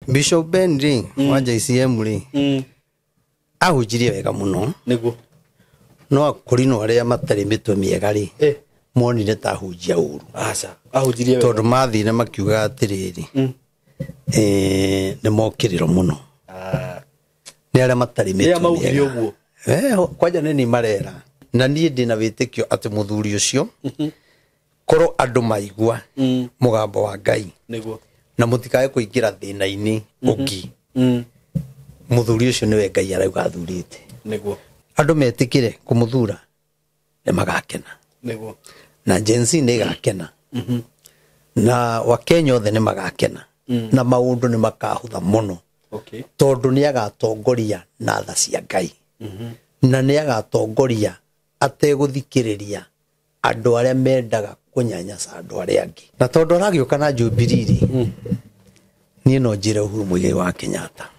Bishop Ben rĩ wa JCM rĩ ahunjirie wega mũno. Niguo. No akorino arĩa matarĩ mĩtwe mĩega rĩ monire ta ahunjia ũru. Aca ahunjirie wega. Tondũ mathire makiuga atĩrĩrĩ, nĩ mokĩrĩrwo mũno nĩ arĩa matarĩ Nĩ arĩa mĩtwe maugire mĩega. ũguo. Kwanja nĩ ni marera na niĩ ndĩna wĩtĩkio atĩ mũthuri ũcio korwo andũ maigua mũgambo wa Ngai Niguo. na mũtikae kũingĩra thĩna-inĩ ũngĩ, mũthuri ũcio nĩwe Ngai arauga athurĩte. Niguo. Andũ metĩkĩre kũmũthura nĩ magakena. Niguo. Na Gen Z nĩ ĩgakena na Wakenya othe nĩ magakena na maũndũ nĩ makahũtha mũno. Okay. Tondũ nĩ agatongoria na tha cia Ngai na nĩ agatongoria ategũthikĩrĩria andũ arĩa mendaga kũnyanyasa andũ arĩa angĩ. Na tondũ aragĩũka na Jubilee rĩ, niĩ no njĩre Uhuru Muigai wa Kenyatta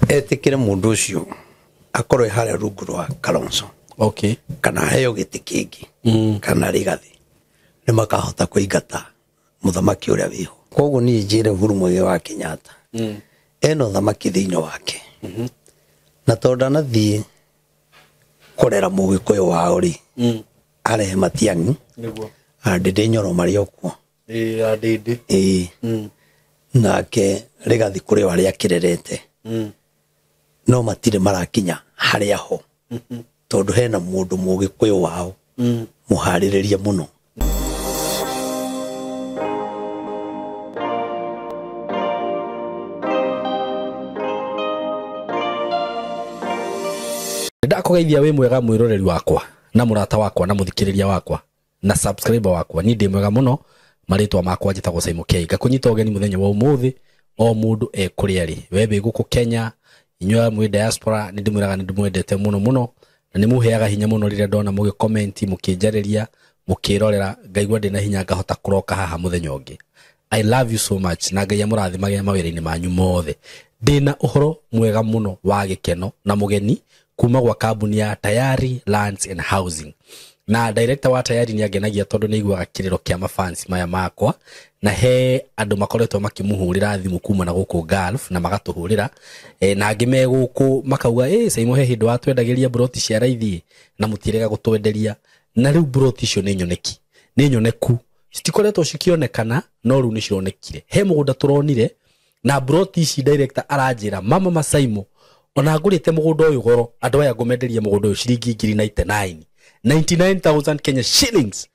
etĩkĩre mũndũ ũcio akorwo e harĩa rungu rwa Kalonzo. Okay. Kana aheo gĩtĩ kĩngĩ kana Rigathi, nĩ makahota kũingata mũthamaki ũrĩa wĩho. Koguo niĩ njĩre Uhuru Muigai wa Kenyatta ena ũthamaki thĩinĩ wake, na tondũ ndanathiĩ kũrera mũgĩkũyũ wao rĩ, arehe Matiang'i. Niguo. Ndĩndĩ Nyoro marĩ o kuo. Ĩĩ, Ndĩndĩ. Ĩĩ, nake Rigathi kũrĩ o arĩa akĩrerete, no matirĩ marakinya harĩa ho tondũ hena mũndũ mũgĩkũyũ wao mũharĩrĩrie mũno. Ndakũgeithia wĩ mwega mwĩroreri wakwa na mũrata wakwa na mũthikĩrĩria wakwa na subscriber wakwa. Niĩ ndĩ mwega mũno, marĩtwa makwa njĩtagwo Simon K. Ngakũnyita ũgeni mũthenya wa ũmũthĩ, o mũndũ e kũrĩa arĩ. We wĩ gũkũ Kenya, inyuĩ mwĩ diaspora, nĩ ndĩmwĩraga nĩ ndĩmwendete mũno mũno na nĩ mũheaga hinya mũno rĩrĩa ndona mũgĩ comment, mũkĩnjarĩria, mũkĩrorera, ngaigua ndĩna hinya ngahota kũroka haha mũthenya ũngĩ. I love you so much na Ngai amũrathimage mawĩra-inĩ manyu mothe. Ndĩna ũhoro mwega mũno wa gĩkeno na mũgeni kuma gwa kambuni ya Tayari Lands and Housing. Na director wa Tayari nĩ angenagia tondũ nĩ aiguaga kĩrĩro kĩa mafans maya makwa, na he andũ makoretwo makĩmũhũrĩra thimũ kuma na gũkũ Gulf na magatũhũrĩra, na angĩ me gũkũ makauga, Simon he hĩndĩ watwendagĩria broti cia raithi na mũtirega gũtwenderia, na rĩu broti icio nĩ nyoneki, nĩ nyoneku, citikoretwo cikĩonekana no rĩu nĩ cironekire. He mũgũnda tũronire na broti ici director aranjĩra mama Masaimo, ona ngũrĩte mũgũnda ũyũ goro, andũ aya ngũmenderia mũgũnda ũyũ ciringi ngiri 99, 99,000 Kenya shillings.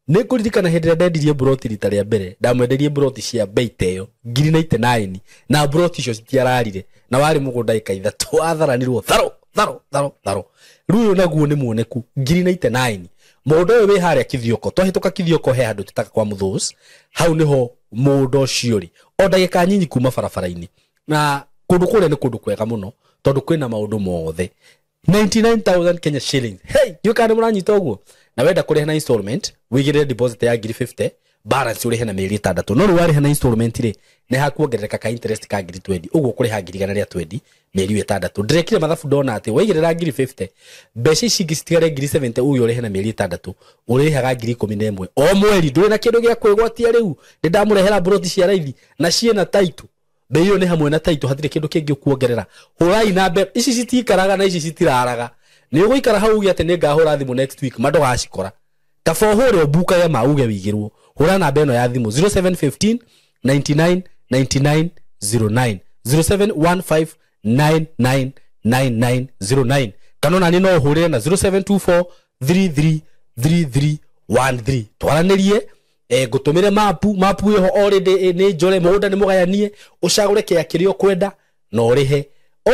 Nĩ ngũririkana hĩndĩ ĩrĩa ndendirie broti rita rĩa mbere, ndamwenderie broti cia bei ta ĩyo ngiri 99, na broti icio citiararire, na warĩ mũgũnda ĩka ithatũ, watharanirwo tharo tharo tharo tharo. Rĩu ũyũ naguo nĩ muoneku ngiri 99. Mũgũnda ũyũ wĩ harĩa Kithioko, twahĩtũka Kithioko he handũ tũtaga kwa Mũthũs, hau nĩho mũgũnda ũcio ũrĩ, o ndagĩka nyinyi kuma barabara-inĩ. Na kũndũ kũrĩa nĩ kũndũ kwega mũno tondũ kwĩna maũndũ mothe. 99,000 Kenya shillings. Hey, ndiũĩ kana nĩ mũranyita ũguo. Na wenda kũrĩha na installment, wĩigĩrĩre deposit ya ngiri 50, balance ũrĩhe na mĩeri ĩtandatũ. No rĩu warĩha na installment rĩ, nĩ hakuongerereka ka interest ka ngiri 20, ũguo ũkũrĩha ngiri igana rĩa 20 mĩeri ĩyo ĩtandatũ. Ndĩrekire mathabu ndona atĩ waigĩrĩra ngiri 50, mbeca ici ingĩ citigare ngiri 70, uge ũrĩhe na mĩeri ĩtandatũ, ũrĩhaga ngiri ikũmi na ĩmwe o mweri. Ndũrĩ na kĩndũ gĩa kwĩgwatia rĩu. Nĩ ndamũrehera broti cia raithi na ciĩna title. Bei ĩyo nĩ hamwe na title, hatirĩ kĩndũ kĩngĩ ũkuongerera. Hũrai na mbe, ici citikaraga na ici citiraraga. Nĩ ũgũikara hau uge atĩ nĩ ngahũra thimũ next week, ma ndũgacikora. Kaba ũhũre ũmbukage ma uge wĩigĩrwo. Hũra namba ĩno ya thimũ 0715 99 99 09, 0715 99 99 09, kana ona niĩ no ũhũrĩre na 0724 33 33 13. Twaranĩrie, ngũtũmĩre mapu, mapu ĩho already, nĩ njore, mũgũnda nĩ mũgayanie, ũcagũre kĩa kĩrĩa ũkwenda na ũrĩhe.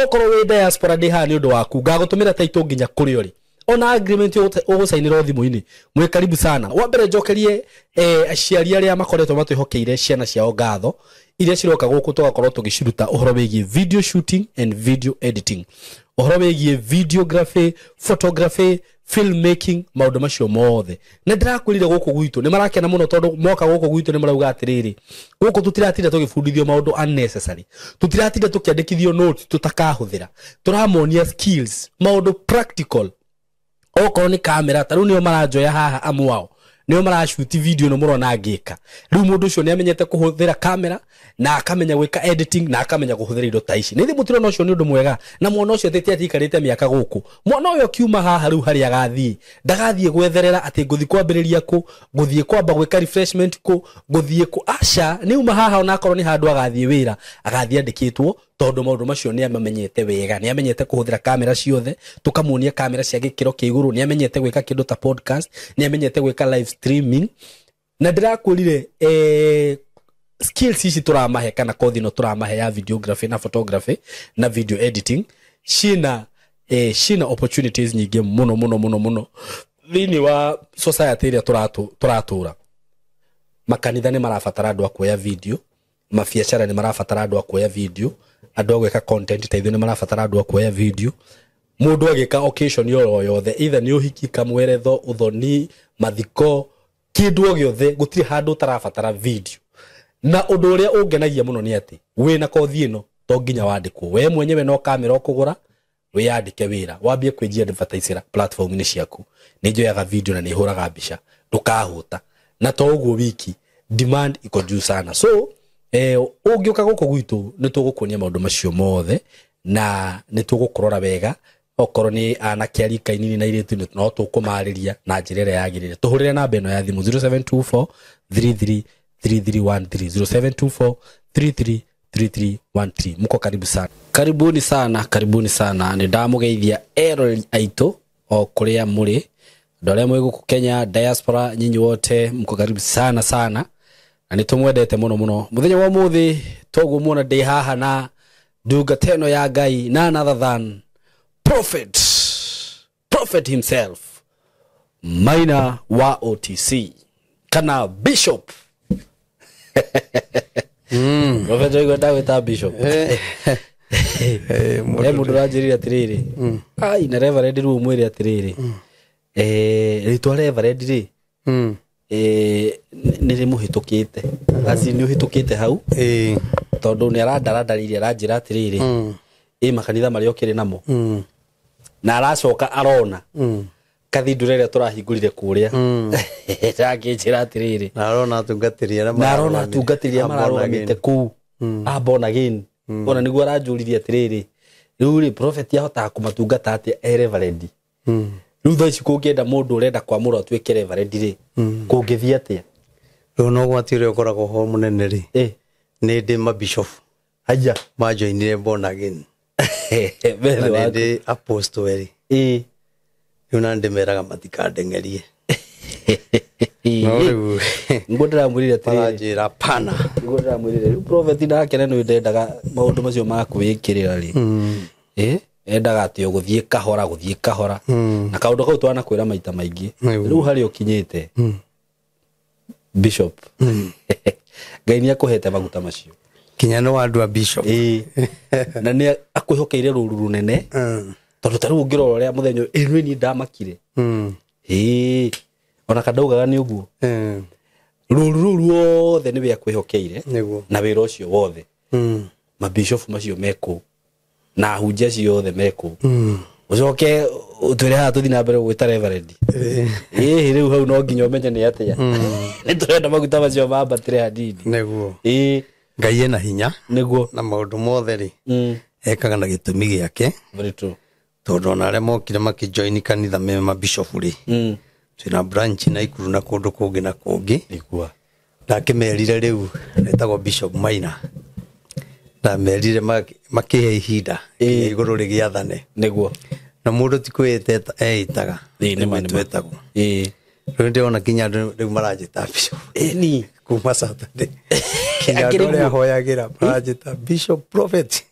Okorwo wĩ diaspora ndĩ haha nĩ ũndũ waku, ngagũtũmĩra title nginya kũrĩa ũrĩ. Ona agreement ũgũcainĩra thimũ-inĩ. Mwĩ karibu sana. Wa mbere njokerie, aciari arĩa makoretwo matwĩhokeire ciana ciao ngatho iria ciroka gũkũ tũgakorwo tũgĩciruta ũhoro wĩgiĩ video shooting and video editing, ũhoro wĩgiĩ videography, photography, filmmaking, maũndũ macio mothe. Na ndĩrakwĩrire gũkũ gwitũ nĩ marakena mũno tondũ moka gũkũ gwitũ nĩ marauga atĩrĩrĩ, gũkũ tũtiratinda tũgĩbundithio maũndũ unnecessary, tũtiratinda tũkĩandĩkithio notes tũtakahũthĩra, tũramonia skills, maũndũ practical. Okorwo nĩ kamera, ta rĩu nĩo maranjoya haha amu ao nĩo maracuti video ĩno mũrona ngĩka. Rĩu mũndũ ũcio nĩamenyete kũhũthĩra kamera, na akamenya gwĩka editing na akamenya kũhũthĩra indo ta ici. Nĩ thĩ mũtirona ũcio nĩ ũndũ mwega, na mwana ũcio atĩ atiikarĩte mĩaka gũkũ. Mwana ũyũ akiuma haha rĩu harĩa agathiĩ, ndagathiĩ gwetherera atĩ ngũthiĩ kwambĩrĩria kũ, ngũthiĩ kwamba gwĩka refreshment kũ, ngũthiĩ kũ. Aca, nĩ uma haha onakorwo nĩ handũ agathiĩ wĩra, agathiĩ andĩkĩtwo, tondũ maũndũ macio nĩ amamenyete wega, nĩ amenyete kũhũthĩra kamera ciothe, tũkamuonia kamera cia gĩkĩro kĩa igũrũ, nĩ amenyete gwĩka kĩndũ ta podcast, nĩ amenyete gwĩka live streaming. Na ndĩrakwĩrire skills ici tũramahe kana kothi ĩno tũramahe ya videography na photography na video editing ciĩna ciĩna opportunities nyingĩ mũno mũno mũno mũno thĩinĩ wa society ĩrĩa tũratũra. Makanitha nĩ marabatara andũ a kuoya video, mabiacara nĩ marabatara andũ a kuoya video, andũ a gwĩka content ta ithuĩ nĩ marabatara andũ a kuoya video. Mũndũ agĩka occasion oro yothe, either nĩ ũhiki, kamweretho, ũthoni, mathiko, kĩndũ o gĩothe, gũtirĩ handũ ũtarabatara video. Na ũndũ ũrĩa ũngenagia mũno nĩ atĩ wĩna kothi ĩno to nginya wandĩkwo, we mwenyewe no kamera ũkũgũra wĩyandĩke wĩra, wambie kwĩnjia advertisera platform-inĩ ciaku. Nĩ njoyaga video na nĩ hũraga mbica, ndũkahũta. Na to ũguo wiki, demand iko juu sana. So ũngĩũka gũkũ gwitũ nĩ tũgũkuonia maũndũ macio mothe na nĩ tũgũkũrora wega. Okorwo nĩ anake a rika inini na airĩtu no tũkũmarĩria na njĩra ĩrĩa yagĩrĩire. Tũhũrĩre namba ĩno ya thimũ 0724 33 3313, 0724 33 3313. Mko karibu sana, karibuni sana, karibuni sana. Nĩ ndamũgeithia eroreri aitũ o kũrĩa mũrĩ, andũ arĩa mwĩ gũkũ Kenya, diaspora, nyinyi wote mko karibu sana sana, na nĩ tũmwendete mũno mũno. Mũthenya wa ũmũthĩ toguo muona ndĩ haha na ndungata ĩno ya Ngai, none other than prophet himself, Maina wa OTC kana Bishop. Prophet oigo ndagwĩta Bishop. Mũndũ ũranjĩrire atĩrĩrĩ, ai na Reverend rĩu ũmwĩre atĩrĩrĩ, rĩtwa Reverend rĩ, nĩ rĩmũhĩtũkĩte, aci nĩ ũhĩtũkĩte hau, tondũ nĩ arandarandarĩire aranjĩra atĩrĩrĩ, ĩ makanitha marĩa ũkĩrĩ namo, na aracoka arona kathindũra ĩrĩa tũrahingũrire kũrĩa, akĩnjĩra atĩrĩrĩ, na arona atungatĩri arĩa na arona atungatĩri arĩa mararũgamĩte kũu a born again. Ona nĩguo aranjũririe atĩrĩrĩ, rĩu rĩ prophet ahotaga kũmatungata atĩa e reverend? Rĩu thaa ici kũngĩenda mũndũ ũrenda kwamũrwo atuĩke reverend rĩ, kũngĩthiĩ atĩa? Rĩu no ũgwati ũrĩa ũkoragwo ho mũnene rĩ, nĩ ndĩ mabishop haya majoinire born again, na nĩ ndĩ apostle erĩ. Rĩu na ndĩmeraga matikandeng'erie. No rĩu nguo ndĩramwĩrire atĩrĩrĩ, maranjĩra pana, nguo ndĩramwĩrire rĩu prophet nake nĩ ndendaga maũndũ macio ma kwĩĩkĩrĩra rĩ, endaga atĩ ũgũthiĩ kahora, gũthiĩ kahora, na kaũndũ kau twanakwĩra maita maingĩ. Rĩu harĩa ũkinyĩte Bishop, Ngai nĩ akũhete maguta macio kinya nĩ wandũ a Bishop, na nĩ akwĩhokeire rũru rũnene, tondũ ta rĩu ũngĩrora ũrĩa mũthenya ũyũ ĩĩ niĩ ndamakire, ona kandaugaga nĩ ũguo, rũru rũu ruothe nĩwe akwĩhokeire na wĩra ũcio wothe, mabishofu macio mekũ na ahunjia acio othe mekũ, ũcoke ũtwĩre haha tũthiĩ na mbere gũgwĩta Reverend. Rĩu hau no nginya ũmenye nĩ atĩa, nĩ tũrenda maguta macio mambatĩre hanini. Nĩguo Ngai ena hinya nĩguo, na maũndũ mothe rĩ ekaga na gĩtũmi gĩake. Very true. Tondũ ona arĩa mokire makĩjoin kanitha me mabishofu rĩ, twĩna branch Naikuru na kũndũ kũngĩ na kũngĩ. Nĩguo ndakĩmerire rĩu etagwo Bishop Maina, ndamerire makĩhe ihinda igũrũ rĩgĩathane. Nĩguo na mũndũ ti kwĩĩta eĩtaga, twetagwo. Rĩu ndĩrona kinya andũ rĩu maranjĩta Bishop kuma Saturday, kinya andũ arĩa hoyagĩra maranjĩta Bishop Prophet.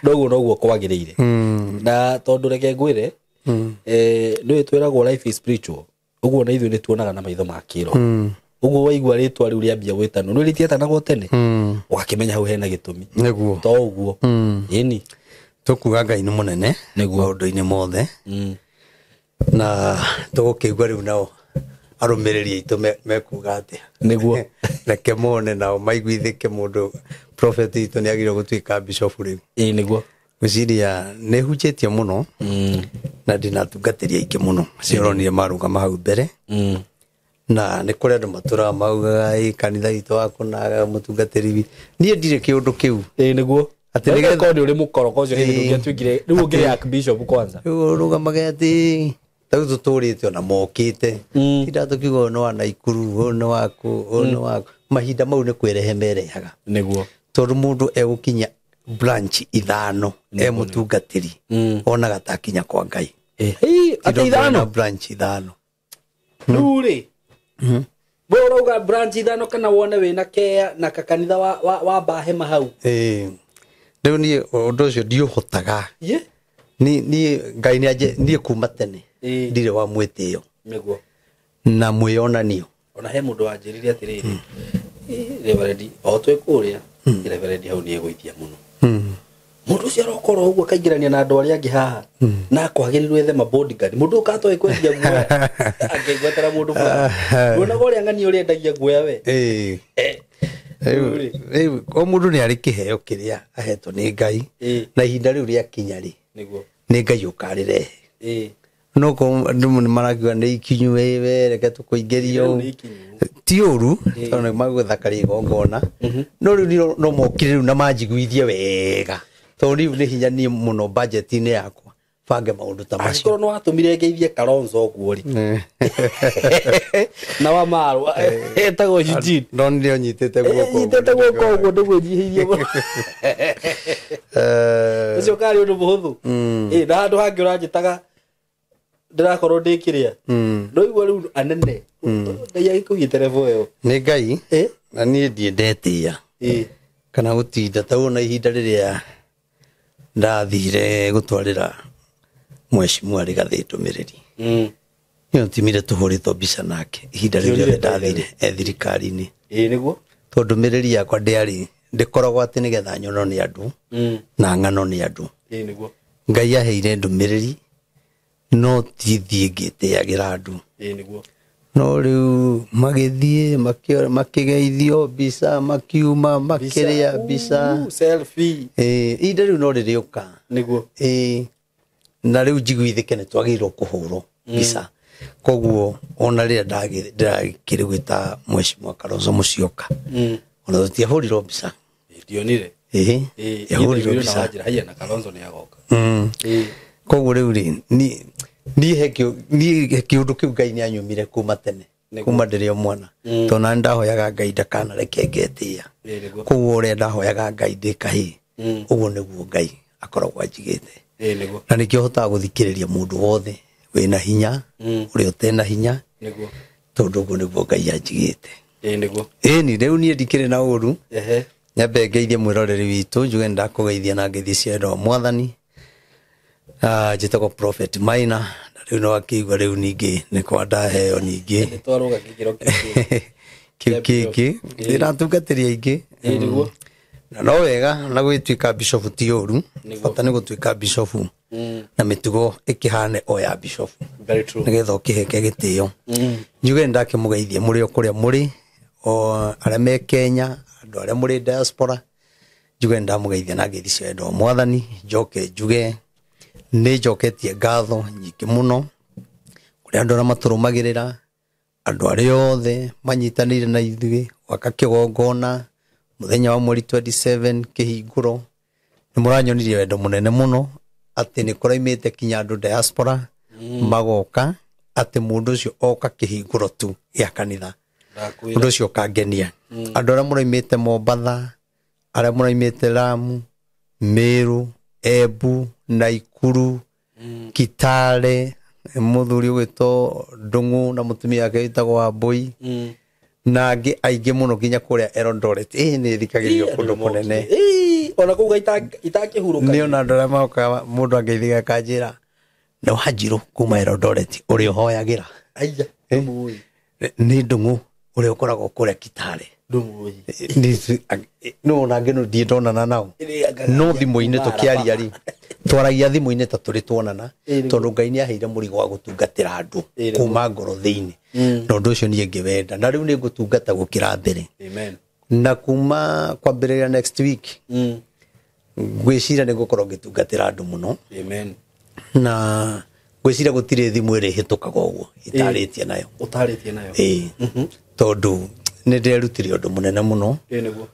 Noguo noguo kwagĩrĩire. Na tondũ reke ngwĩre, nĩũĩ twĩragwo life is spiritual, ũguo na ithuĩ nĩ tuonaga na maitho ma kĩroho. Ũguo waigua rĩtwa rĩu rĩambia gwĩtanwo, nĩ rĩtiĩtanagwo tene, ũgakĩmenya hau hena gĩtũmi. Nĩguo to ũguo. Ĩni tũkuga Ngai nĩ mũnene maũndũ-inĩ mothe, na tũgũkĩigua rĩu nao arũmĩrĩri aitũ mekuga atĩa. Nĩguo reke mone nao maiguithĩke mũndũ prophet witũ nĩ agĩrĩirwo gũtuĩka bishop rĩu. Nĩguo ngwĩciria nĩ hunjĩtie mũno, na ndĩna atungatĩri aingĩ mũno acio ũronire marũgama hau mbere, Na nĩ kũrĩ andũ matũraga maugaga ĩ kanitha witũ wa kũnaga mũtungatĩri witũ. Niĩ ndirĩ kĩũndũ kĩu. Ĩĩ nĩguo. Atĩ Atĩ nĩgetha- nĩgetha nĩ ũrĩ mũkoroko ũcio hĩndĩ Ĩĩ. ndũngĩatuĩkire rĩu ũngĩrĩ archbishop kwanza. Rĩu ũrũgamage atĩ ta rĩu tũtũrĩte ona mokĩte. Tinda tũkiuga ũyũ nĩ wa Naikuru, ũyũ nĩ waku, ũyũ nĩ waku. Mahinda mau nĩ kwĩrehe merehaga. Nĩguo. Tondũ mũndũ egũkinya branch 5 e mũtungatĩri onaga ta akinya kwa Ngai. Ĩĩ, atĩ Tinda ũkĩona ithano. branch 5. Rĩu rĩ, we ũrauga branch 5 kana wone wĩna kea na kakanitha wa Bahema hau. Ĩĩ. Rĩu niĩ ũndũ ũcio ndiũhotaga. Ye? Niĩ Ngai nĩ niĩ kuma tene Ĩĩ. ndirĩ wa mwĩtĩo Nĩguo. na mwĩonanio. Ona he mũndũ wanjĩrire atĩrĩrĩ, Reverend, o twĩ kũrĩa, Reverend hau nĩ egũithia mũno. Mũndũ ũcio aroka oro ũguo akaingĩrania na andũ arĩa angĩ haha na akwagĩrĩrwo ethe ma bodyguard. Mũndũ ũyũ katoĩ kwendia guoya angĩgwetera mũndũ fulani. Nduonaga ũrĩa ng'ania ũrĩa endagia guoya we. Ĩĩ. Rĩu rĩ. Rĩu o mũndũ nĩ arĩ kĩheo kĩrĩa ahetwo nĩ Ngai Ĩĩ. na ihinda rĩu rĩakinya rĩ Nĩguo. nĩ Ngai ũkarĩrehe. Ĩĩ. No ko andũ nĩ marakiuga nĩ ikinyu ĩ we reke tũkũingĩrio. Rĩu nĩ ikinyu. Ti ũru tondũ nĩ magũthakaria igongona. No rĩu niĩ no mokire rĩu na manjiguithie wega tondũ rĩu nĩ hinya niĩ mũno budget-inĩ yakwa bange maũndũ ta macio. Angĩkorwo nĩ watũmire ngeithie Kalonzo ũguo rĩ na wa Marwa etagwo Eugene. Ndonire ũnyitĩte guoko. Nyitĩte guoko ũguo nĩguo nyihĩirie mũno. Ũcio karĩ ũndũ mũhũthũ. Ĩĩ, na handũ hangĩ ũranjĩtaga ndĩrakorwo ndĩ kĩrĩa. Ndoigua rĩu anene. Ngai agĩkũigĩte level ĩyo. Nĩ Ngai Ĩĩ. na niĩ ndiendetĩa Ĩĩ. kana gũtinda ta ũguo. Na ihinda rĩrĩa ndathire gũtwarĩra mheshimiwa Rigathĩ ndũmĩrĩri, niĩ timire tũhũrĩtwo mbica nake ihinda rĩu rĩothe ndathire e thirikari-inĩ. Ĩĩ nĩguo. Tondũ ndũmĩrĩri yakwa ndĩarĩ ndĩkoragwo atĩ nĩgetha nyonwo nĩ andũ na ng'ano nĩ andũ. Ĩĩ nĩguo. Ngai aheire ndũmĩrĩri no ti thiĩ ngĩtĩagĩra andũ. Ĩĩ nĩguo. No rĩu magĩthiĩ makĩgeithio mbica makiuma makĩrĩa mbica. Selfie. Ĩĩ, ihinda rĩu no rĩrĩũka. Nĩguo. Ĩĩ, na rĩu njiguithĩke nĩ twagĩrĩirwo kũhũrwo mbica. Koguo ona rĩrĩa ndĩrakĩrĩ gwĩta mheshimiwa Kalonzo Musyoka, ona tũtiahũrirwo mbica. Ndionire. Ĩĩ, Ĩĩ, yahũrirwo na mbica. wanjĩra haiya na Kalonzo nĩ agoka. Ĩĩ. Koguo rĩu rĩ niĩ he kĩũndũ kĩu Ngai nĩ anyumire kuma tene kuma ndĩrĩ o mwana tondũ nani ndahoyaga Ngai ndakanareke ngetĩĩa. Ĩĩ nĩguo. Koguo ũrĩa ndahoyaga Ngai ndĩ kahĩĩ, ũguo nĩguo Ngai akoragwo anjigĩte. Ĩĩ nĩguo. Na nĩkĩo hotaga gũthikĩrĩria mũndũ wothe wĩna hinya ũrĩa ũtena hinya Nĩguo. tondũ ũguo nĩguo Ngai anjigĩte. Ĩĩ nĩguo. Ĩni rĩu niĩ ndikĩrĩ na ũru. Ehe. Nyambe ngeithie mwĩroreri witũ njuge nĩndakũgeithia na ngeithi cia wendo wa Mwathani. Njĩtagwo Prophet Maina na rĩu no akĩigua rĩu ningĩ nĩ kwa ndaheo ningĩ Nĩ twarũga gĩkĩro kĩngĩ. kĩu kĩngĩ ndĩratungatĩri aingĩ. Ĩĩ nĩguo. Na no wega na gwĩtuĩka bishofu ti ũru, bata nĩ gũtuĩka bishofu na mĩtugo ĩkĩhane o ya bishofu Very true. nĩgetha ũkĩheke gĩtĩo. Njuge nĩndakĩmũgeithia mũrĩ o kũrĩa mũrĩ, o arĩa me Kenya, andũ arĩa mũrĩ diaspora, njuge nĩndamũgeithia na ngeithi cia wendo wa Mwathani. Njoke njuge nĩ njoketie ngatho nyingĩ mũno kũrĩ andũ arĩa matũrũmagĩrĩra, andũ arĩa othe manyitanĩire na ithuĩ gwaka kĩgongona mũthenya wa mweri 27 kĩhingũro. Nĩ mũranyonirie wendo mũnene mũno atĩ nĩ kũraimĩte kinya andũ diaspora magoka atĩ mũndũ ũcio oka kĩhingũro tu gĩa kanitha. Ndakwĩra. Ũndũ ũcio ũkangenia. Andũ arĩa mũraimĩte Mombatha, arĩa mũraimĩte Lamu, Meru, Embu, Naikuru, Kitale, mũthuri ũgwĩtwo Ndung'u na mũtumia wake wĩtagwo Wambui, na angĩ aingĩ mũno nginya kũrĩa Eldoret. Ĩĩ nĩ thikagĩrĩrio kũndũ kũnene. Ĩĩ, ona kũu itakĩhurũka. Nĩ ona andũ arĩa mokaga mũndũ angeithiga akanjĩra nĩ Wanjirũ kuma Eldoret ũrĩa ũhoyagĩra. Aiya, ndũmũĩ. Nĩ Ndung'u ũrĩa ũkoragwo kũrĩa Kitale. Ndũmũĩ. No ona angĩ no ndirĩ ndonana nao. No thimũ-inĩ tũkĩaria rĩ, twaragia thimũ-inĩ ta tũrĩ tuonana tondũ Ngai nĩ aheire mũrigo wa gũtungatĩra andũ kuma ngoro thĩinĩ. Na ũndũ ũcio niĩ ngĩwenda na rĩu nĩ ngũtungata gũkĩra mbere. Amen. Na kuma kwambĩrĩria next week ngwĩciria nĩ ngũkorwo ngĩtungatĩra andũ mũno. Amen. Na Ngwĩciria gũtirĩ thimũ ĩrĩ ĩhĩtũkaga ũguo itarĩtie nayo. Ũtarĩtie nayo. Ĩĩ, tondũ nĩ nderutire ũndũ mũnene mũno. Ĩĩ nĩguo.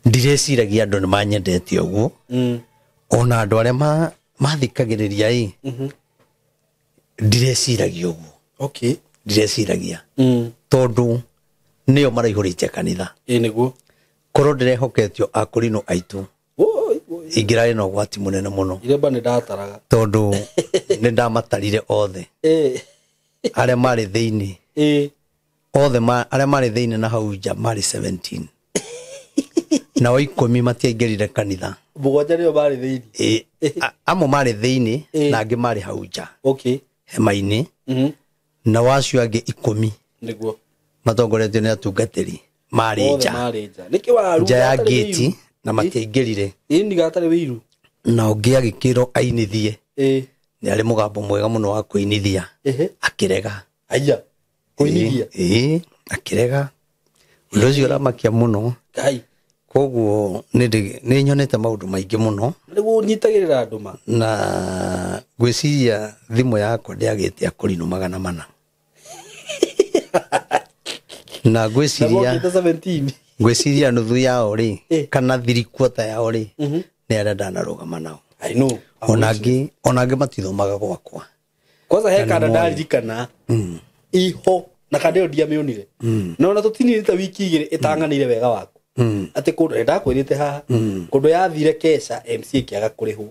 Ndirĩciragia andũ nĩ manyendete ũguo. Ona andũ arĩa mathikagĩrĩria ĩ, ndirĩciragia ũguo. Okay. Ndirĩciragia. Tondũ nĩo maraihũrĩtie kanitha. Ĩĩ nĩguo. Korwo ndĩrehoketio akũrinũ aitũ, ingĩrarĩ na ũgwati mũnene mũno. Iremba nĩ ndataraga. Tondũ nĩ ndamatarire othe. Arĩa marĩ thĩinĩ. Othe arĩa marĩ thĩinĩ na hau nja marĩ 17. Nao 10 matiaingĩrire kanitha. 7 nĩo marĩ thĩinĩ. Amwe marĩ thĩinĩ na angĩ marĩ hau nja. Okay. Hema-inĩ. Nao acio angĩ 10. Nĩguo. Matongoretio nĩ atungatĩri marĩ nja. Marĩ nja. Nĩkĩ waru nja ya gate na matiaingĩrire. Ĩĩ nĩ wĩiru. Na ũngĩ agĩkĩrwo ainithie. Nĩ arĩ mũgambo mwega mũno wa kũinithia. Akĩrega. Aya. Kũinithia. Ĩĩ, akĩrega. Ũndũ ũcio ũramakia mũno. Ngai. Koguo nĩ nyonete maũndũ maingĩ mũno. Nĩguo ũnyitagĩrĩra andũ ma. Na ngwĩciria thimũ yakwa ndĩagĩte akũrinũ 400. Na ngwĩciria 17. Ngwĩciria nuthu yao rĩ, kana 3/4 yao rĩ, nĩ arĩa ndanarũgama nao. I know. Ona angĩ matithomaga gwakwa. Kwanza he kana ndaririkana. Iho na kanda ĩyo ndiamĩonire. Na ona tũtininĩte wiki 2 ĩtang'anĩire wega waku. Atĩ kũndũ ndakwĩrĩte haha, kũndũ yathire keca MC ĩkĩaga kũrĩhwo.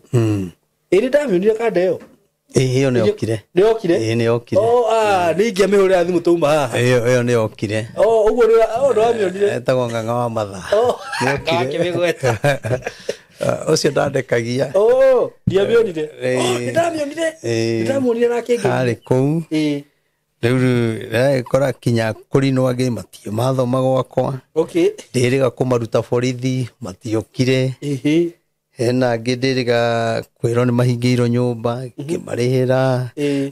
Ĩrĩ ndamĩonire kanda ĩyo. Ĩĩ, ĩyo nĩ yokire. Nĩ yokire? Ĩĩ, nĩ yokire. Oh, nĩ ingĩamĩhũrĩra thimũ twauma haha. Ĩyo nĩ yokire. Oh, ũguo nĩ wamĩonire. Etagwo Ng'ang'a wa Mathaa. Nĩ yokire. Ngakĩmĩgweta. Ũcio ndandekagia. Oh, ndiamĩonire. Nĩ ndamĩonire. Nĩ ndamuonire na akĩngĩ. Harĩ kũu. Rĩu ndagĩkora kinya kũrinwo angĩ matio mathoma gwakwa. Okay. Ndĩrĩga kũmaruta borithi matiokire. Hena angĩ ndĩrĩga kwĩrwo nĩ mahingĩirwo nyũmba ngĩmarĩhĩra.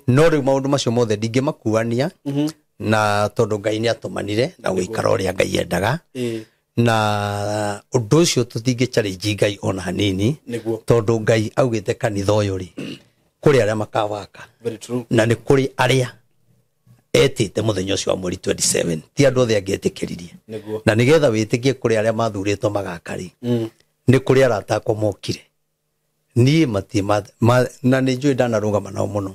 No rĩu maũndũ macio mothe ndingĩmakuania na tondũ Ngai nĩ atũmanire na gũikara ũrĩa Ngai endaga. Na ũndũ ũcio tũtingĩ challenge Ngai ona hanini. Tondũ Ngai augĩte kanitha ũyũ rĩ, kũrĩ arĩa makawaka. Very true. Na nĩ kũrĩ arĩa etĩte mũthenya ũcio wa mweri 27. Ti andũ othe angĩetĩkĩririe. Na nĩgetha wĩtĩkie kũrĩ arĩa mathurĩtwo magaka rĩ, nĩ kũrĩ arata akwa mokire. Niĩ matirĩ na nĩ njũĩ ndanarũgama nao mũno.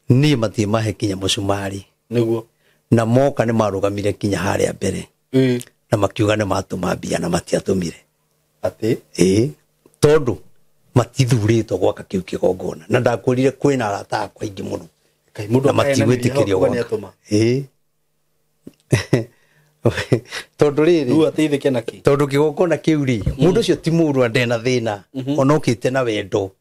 Niĩ matirĩ mahe kinya mũcumarĩ. Nĩguo. Na moka nĩ marũgamire kinya harĩa mbere. Na makiuga nĩ matũma mbia na matiatũmire. Atĩ? Ĩĩ, tondũ matithurĩtwo gwaka kĩu kĩgongona. Na ndakwĩrire kwĩna arata akwa aingĩ mũno. Kai mũndũ Na matigwĩtĩkĩrio gwaka. Ĩĩ. Tondũ rĩrĩ, Rĩu ateithĩke na kĩ? Tondũ kĩgongona kĩu rĩ, mũndũ ũcio ti mũũru na ndarĩ na thĩna. Ona okĩte na wendo.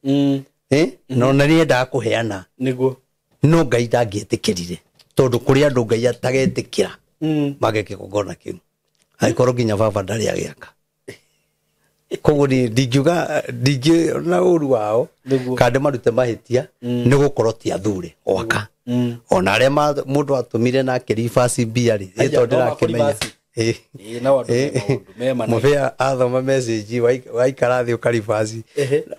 Na ona nĩ endaga kũheana. Nĩguo. No Ngai ndangĩetĩkĩrire. Tondũ kũrĩ andũ Ngai atagetĩkĩra. Mage kĩgongona kĩu. Angĩkorwo nginya baba ndarĩ agĩaka. Koguo niĩ ndingiuga, ndingĩona ũru wao, kana ndĩmarute mahĩtia, nĩ gũkorwo ti athure gwaka. Ona arĩa mũndũ atũmire na akĩribaci mbia rĩ, Aya, ĩ tondũ no ndĩrakĩmenya. makũribaci. Ĩĩ, no andũ me maũndũ, me mana. Mũbĩa athoma message, waikara thĩ ũkaribaci.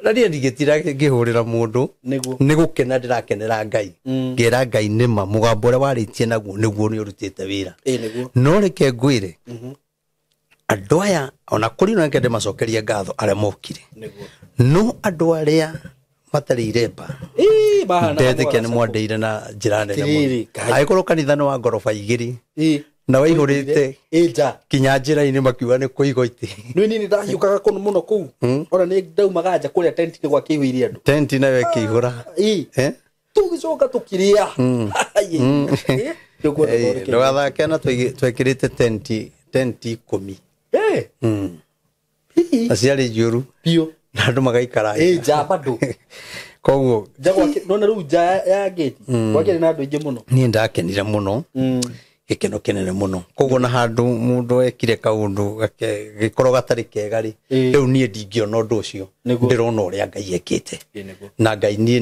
Na niĩ ndingĩtira ngĩhũrĩra mũndũ. Nĩguo. Nĩ gũkena ndĩrakenera Ngai. Ngera Ngai nĩma mũgambo ũrĩa warĩtie naguo nĩguo nĩ ũrutĩte wĩra. Ĩĩ, nĩguo. No reke ngwĩre, andũ aya ona kũrĩ na ngende macokerie ngatho arĩa mokire. Nĩguo. No andũ arĩa matarĩ iremba, Ĩĩ, mahana ndetĩkia nĩ mũgacakũ. mwandeire na njĩra nene mũno. Atĩrĩrĩ, Ngai. Angĩkorwo kanitha nĩ wa ngoroba 2, na waihũrĩte Ĩĩ, nja. kinya njĩra-inĩ makiuga nĩ kũigwo itĩ. Nĩ niĩ ndahiũkaga kũndũ mũno kũu. Ona nĩ ndaumaga nja kũrĩa tenti-inĩ gwa kĩihũire andũ. Tenti nayo ĩkĩihũra. Ĩĩ. Tũgĩcoka tũkĩrĩa. Ĩĩ. Nĩũkuona Ndũgathake na twekĩrĩte tenti 10. Na ciarĩ njũru. Biũ. Na andũ magaikara Ĩĩ, nja bado. Koguo Nja gwake, nona rĩu nja ya gate. Gwakĩrĩ na andũ aingĩ mũno. Niĩ ndakenire mũno. Gĩkeno kĩnene mũno. Koguo na handũ mũndũ ekire kaũndũ gĩkorwo gatarĩ kega rĩ, rĩu niĩ ndingĩona ũndũ ũcio. Ndĩrona ũrĩa Ngai ekĩte. Nĩguo. Na Ngai niĩ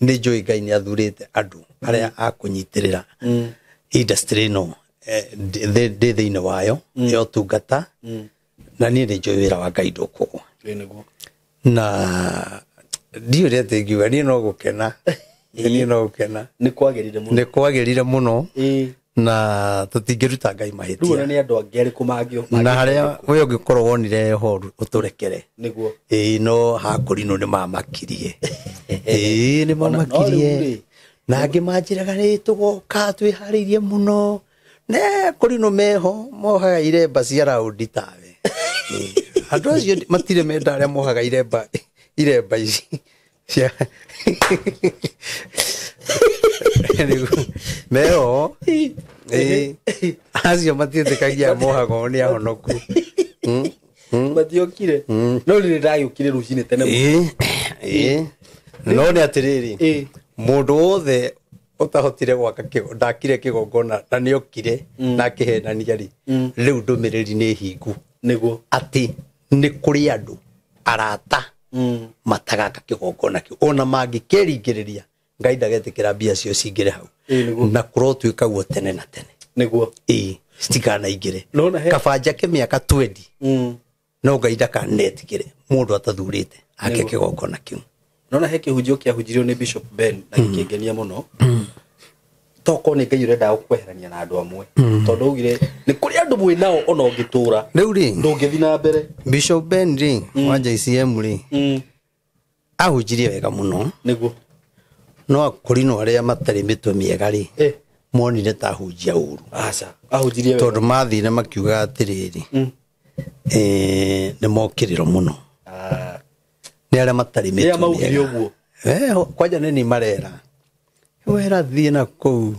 nĩ njũĩ Ngai nĩ athurĩte andũ arĩa a kũnyitĩrĩra industry ĩno, ndĩ thĩinĩ wayo, ya ũtungata. Na niĩ nĩ njũĩ wĩra wa Ngai ndũkũgwa. Nĩguo. Na ndiũĩ ũrĩa atĩ ingiuga, niĩ no gũkena. Niĩ no gũkena. Nĩ kwagĩrire mũno. Nĩ kwagĩrire mũno. Ĩĩ. Na tũtingĩruta Ngai Rĩu ona mahĩtia. nĩ andũ angĩ arĩkũ mangĩ Na harĩa we ũngĩkorwo wonire horu ũtũrekere. Nĩguo. Ĩĩ, no hakũrinũ nĩ mamakirie. Ĩĩ, nĩ Ona- no rĩu mamakirie. rĩ, Na angĩ manjĩraga rĩ tũgoka twĩharĩirie mũno. Ne kũrinũ meho mohaga iremba cia raundi tawe. Ĩĩ. Andũ acio matirĩ menda arĩa mohaga iremba iremba ici cia Nĩguo. Meho. Ĩĩ. Acio matiĩtĩkagia mohagwo nĩ ahonoku. Matiokire. No rĩrĩ ndagĩũkire rũcinĩ tene mũno. Ĩĩ, ĩĩ. No nĩ atĩrĩrĩ, Ĩĩ. mũndũ wothe ũtahotire gwaka ndakire kĩgongona na nĩokire na akĩhenania rĩ, rĩu ndũmĩrĩri nĩ hingu Nĩguo. atĩ nĩ kũrĩ andũ arata matagaka kĩgongona kĩu ona mangĩkĩringĩrĩria Ngai ndagetĩkĩra mbia cio cingĩre hau. Ĩĩ, nĩguo. Na kũrotuĩka guo tene na tene. Nĩguo. Ĩĩ, citikanaingĩre. Nona he- Kaba njake mĩaka 20 no Ngai ndakanetĩkĩre mũndũ atathurĩte ake Nĩguo. kĩgongona kĩu. Nona he kĩhunjio kĩahunjirio nĩ Bishop Ben na gĩkĩngenia mũno. Tokorwo nĩ Ngai ũrendaga gũkweherania na andũ amwe. Tondũ augire nĩ kũrĩ andũ mwĩ nao ona ũngĩtũra Rĩu rĩ, ndũngĩthiĩ na mbere. Bishop Ben rĩ wa JCM rĩ ahunjirie wega mũno. Nĩguo. No akũrinũ arĩa matarĩ mĩtwe mĩega rĩ Eh. monire ta ahunjia ũru. Aca, ahunjirie wega. Tondũ mathire makiuga atĩrĩrĩ, nĩ mokĩrĩrwo mũno Ah. nĩ arĩa matarĩ Nĩ a mĩtwe maugire mĩega. ũguo. Kwanja nĩ ni marera wera thiĩ na kũu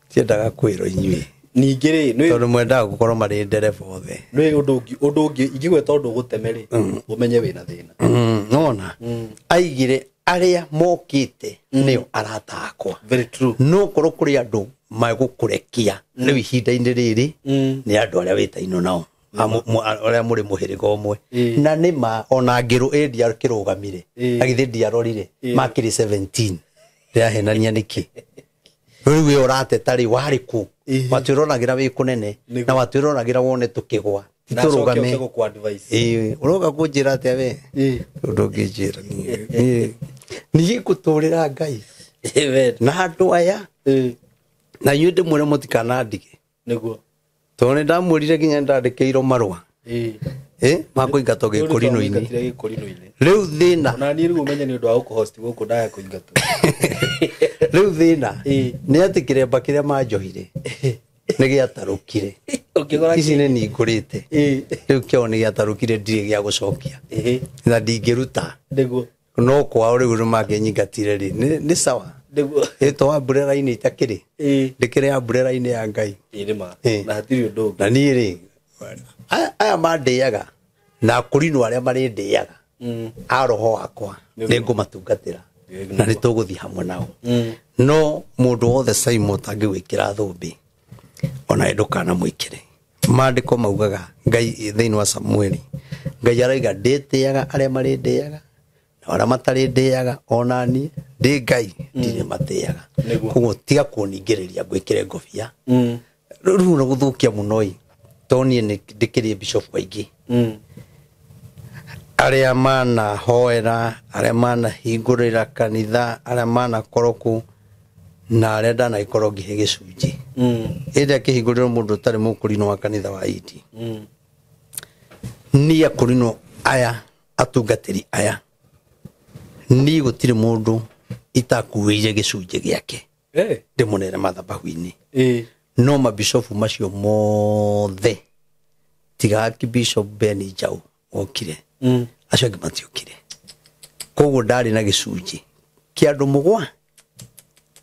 tiendaga kwĩrwo inyuĩ Ningĩ rĩ, nĩ tondũ mwendaga gũkorwo marĩ ndereba othe. nĩ ũndũ ũngĩ ũndũ ũngĩ ingĩgweta ũndũ ũgũteme rĩ, ũmenye wĩna thĩna. Nona aigire arĩa mokĩte nĩo arata akwa. Very true. No korwo kũrĩ andũ magũkũrekia rĩu ihinda-inĩ rĩrĩ nĩ andũ arĩa wĩtainwo nao arĩa mũrĩ mũhĩrĩga ũmwe. Ĩĩ. Na nĩ ma ona ngĩrũ ĩ ndiakĩrũgamire Ĩĩ. na githĩ ndiarorire Ĩĩ. makĩrĩ 17 ndĩrahenania nĩkĩ. Rĩu we ũrateta rĩ warĩ kũ? Ĩĩ. Watwĩroragĩra wĩ kũnene Nĩguo. na watwĩroragĩra wone tũkĩgwa. Na acoke Tũrũgame. oke gũkũ advice. Ĩĩ, ũroka kũnjĩra atĩa we? Ĩĩ. Ũndũ ũngĩnjĩra niĩ. Niĩ ngũtũrĩra Ngai Amen. na andũ aya Ĩĩ. na inyuĩ ndĩmwĩre mũtikanandige. Nĩguo. Tondũ nĩ ndamwĩrire nginya nĩndandĩkĩirwo marũa. Ĩĩ. Ĩ, makũingatwo gĩkũrinũ-inĩ. Nĩtwamũingatire gĩkũrinũ-inĩ. Rĩu thĩna, Ona niĩ rĩu ũmenye nĩ ũndũ wa gũkũhost gũkũ ndaya kũingatwo. rĩu thĩna Ĩĩ. nĩ atĩ kĩremba kĩrĩa manjohire nĩ gĩatarũkire. Ũkĩgũra Ici nĩ ningũrĩte. Ĩĩ. Rĩu kĩao nĩ gĩatarũkire ndirĩ gĩa gũcokia. Ĩĩ. Na ndingĩruta. Nĩguo. No kwao rĩu nĩ mangĩnyingatire rĩ nĩ sawa. Nĩguo. Ĩ to umbrella-inĩ itakĩrĩ. Ĩĩ. Ndĩkĩrĩ umbrella-inĩ ya Ngai. Ĩĩ nĩ ma. Ĩĩ. Na hatirĩ ũndũ ũngĩ. Na niĩ rĩ aya mandĩaga na akũrinũ arĩa marĩndĩaga a roho wakwa Nĩguo. nĩ ngũmatungatĩra Nĩguo. na nĩ tũgũthiĩ hamwe nao. No mũndũ wothe Simon ũtangĩgwĩkĩra thũmbĩ ona ndũkanamwĩkĩre. Maandĩko maugaga Ngai thĩinĩ wa Samueli Ngai arauga ndĩtĩaga arĩa marĩndĩaga na arĩa matarĩndĩaga ona niĩ ndĩ Ngai ndirĩ matĩaga. Nĩguo. Koguo tiga kũningĩrĩria ngwĩkĩre ngobia rĩu nĩ gũthũkia mũno ĩ tondũ niĩ nĩ ndĩkĩrĩ bishop aingĩ arĩa manahoera arĩa manahingũrĩra kanitha arĩa manakorwo kũ na arĩa ndanagĩkorwo ngĩhe gĩcunjĩ. Ĩndĩ akĩhingũrĩrwo mũndũ ũtarĩ mũkũrinũ wa kanitha wa Indi. Niĩ akũrinũ aya atungatĩri aya niĩ gũtirĩ mũndũ itakuĩire gĩcunjĩ gĩake Eh. ndĩmũnere mathabahu-inĩ. Ĩĩ. No mabishofu macio mothe tiga Archbishop Ben Njau okire acio angĩ matiokire. Koguo ndarĩ na gĩcunjĩ kĩa andũ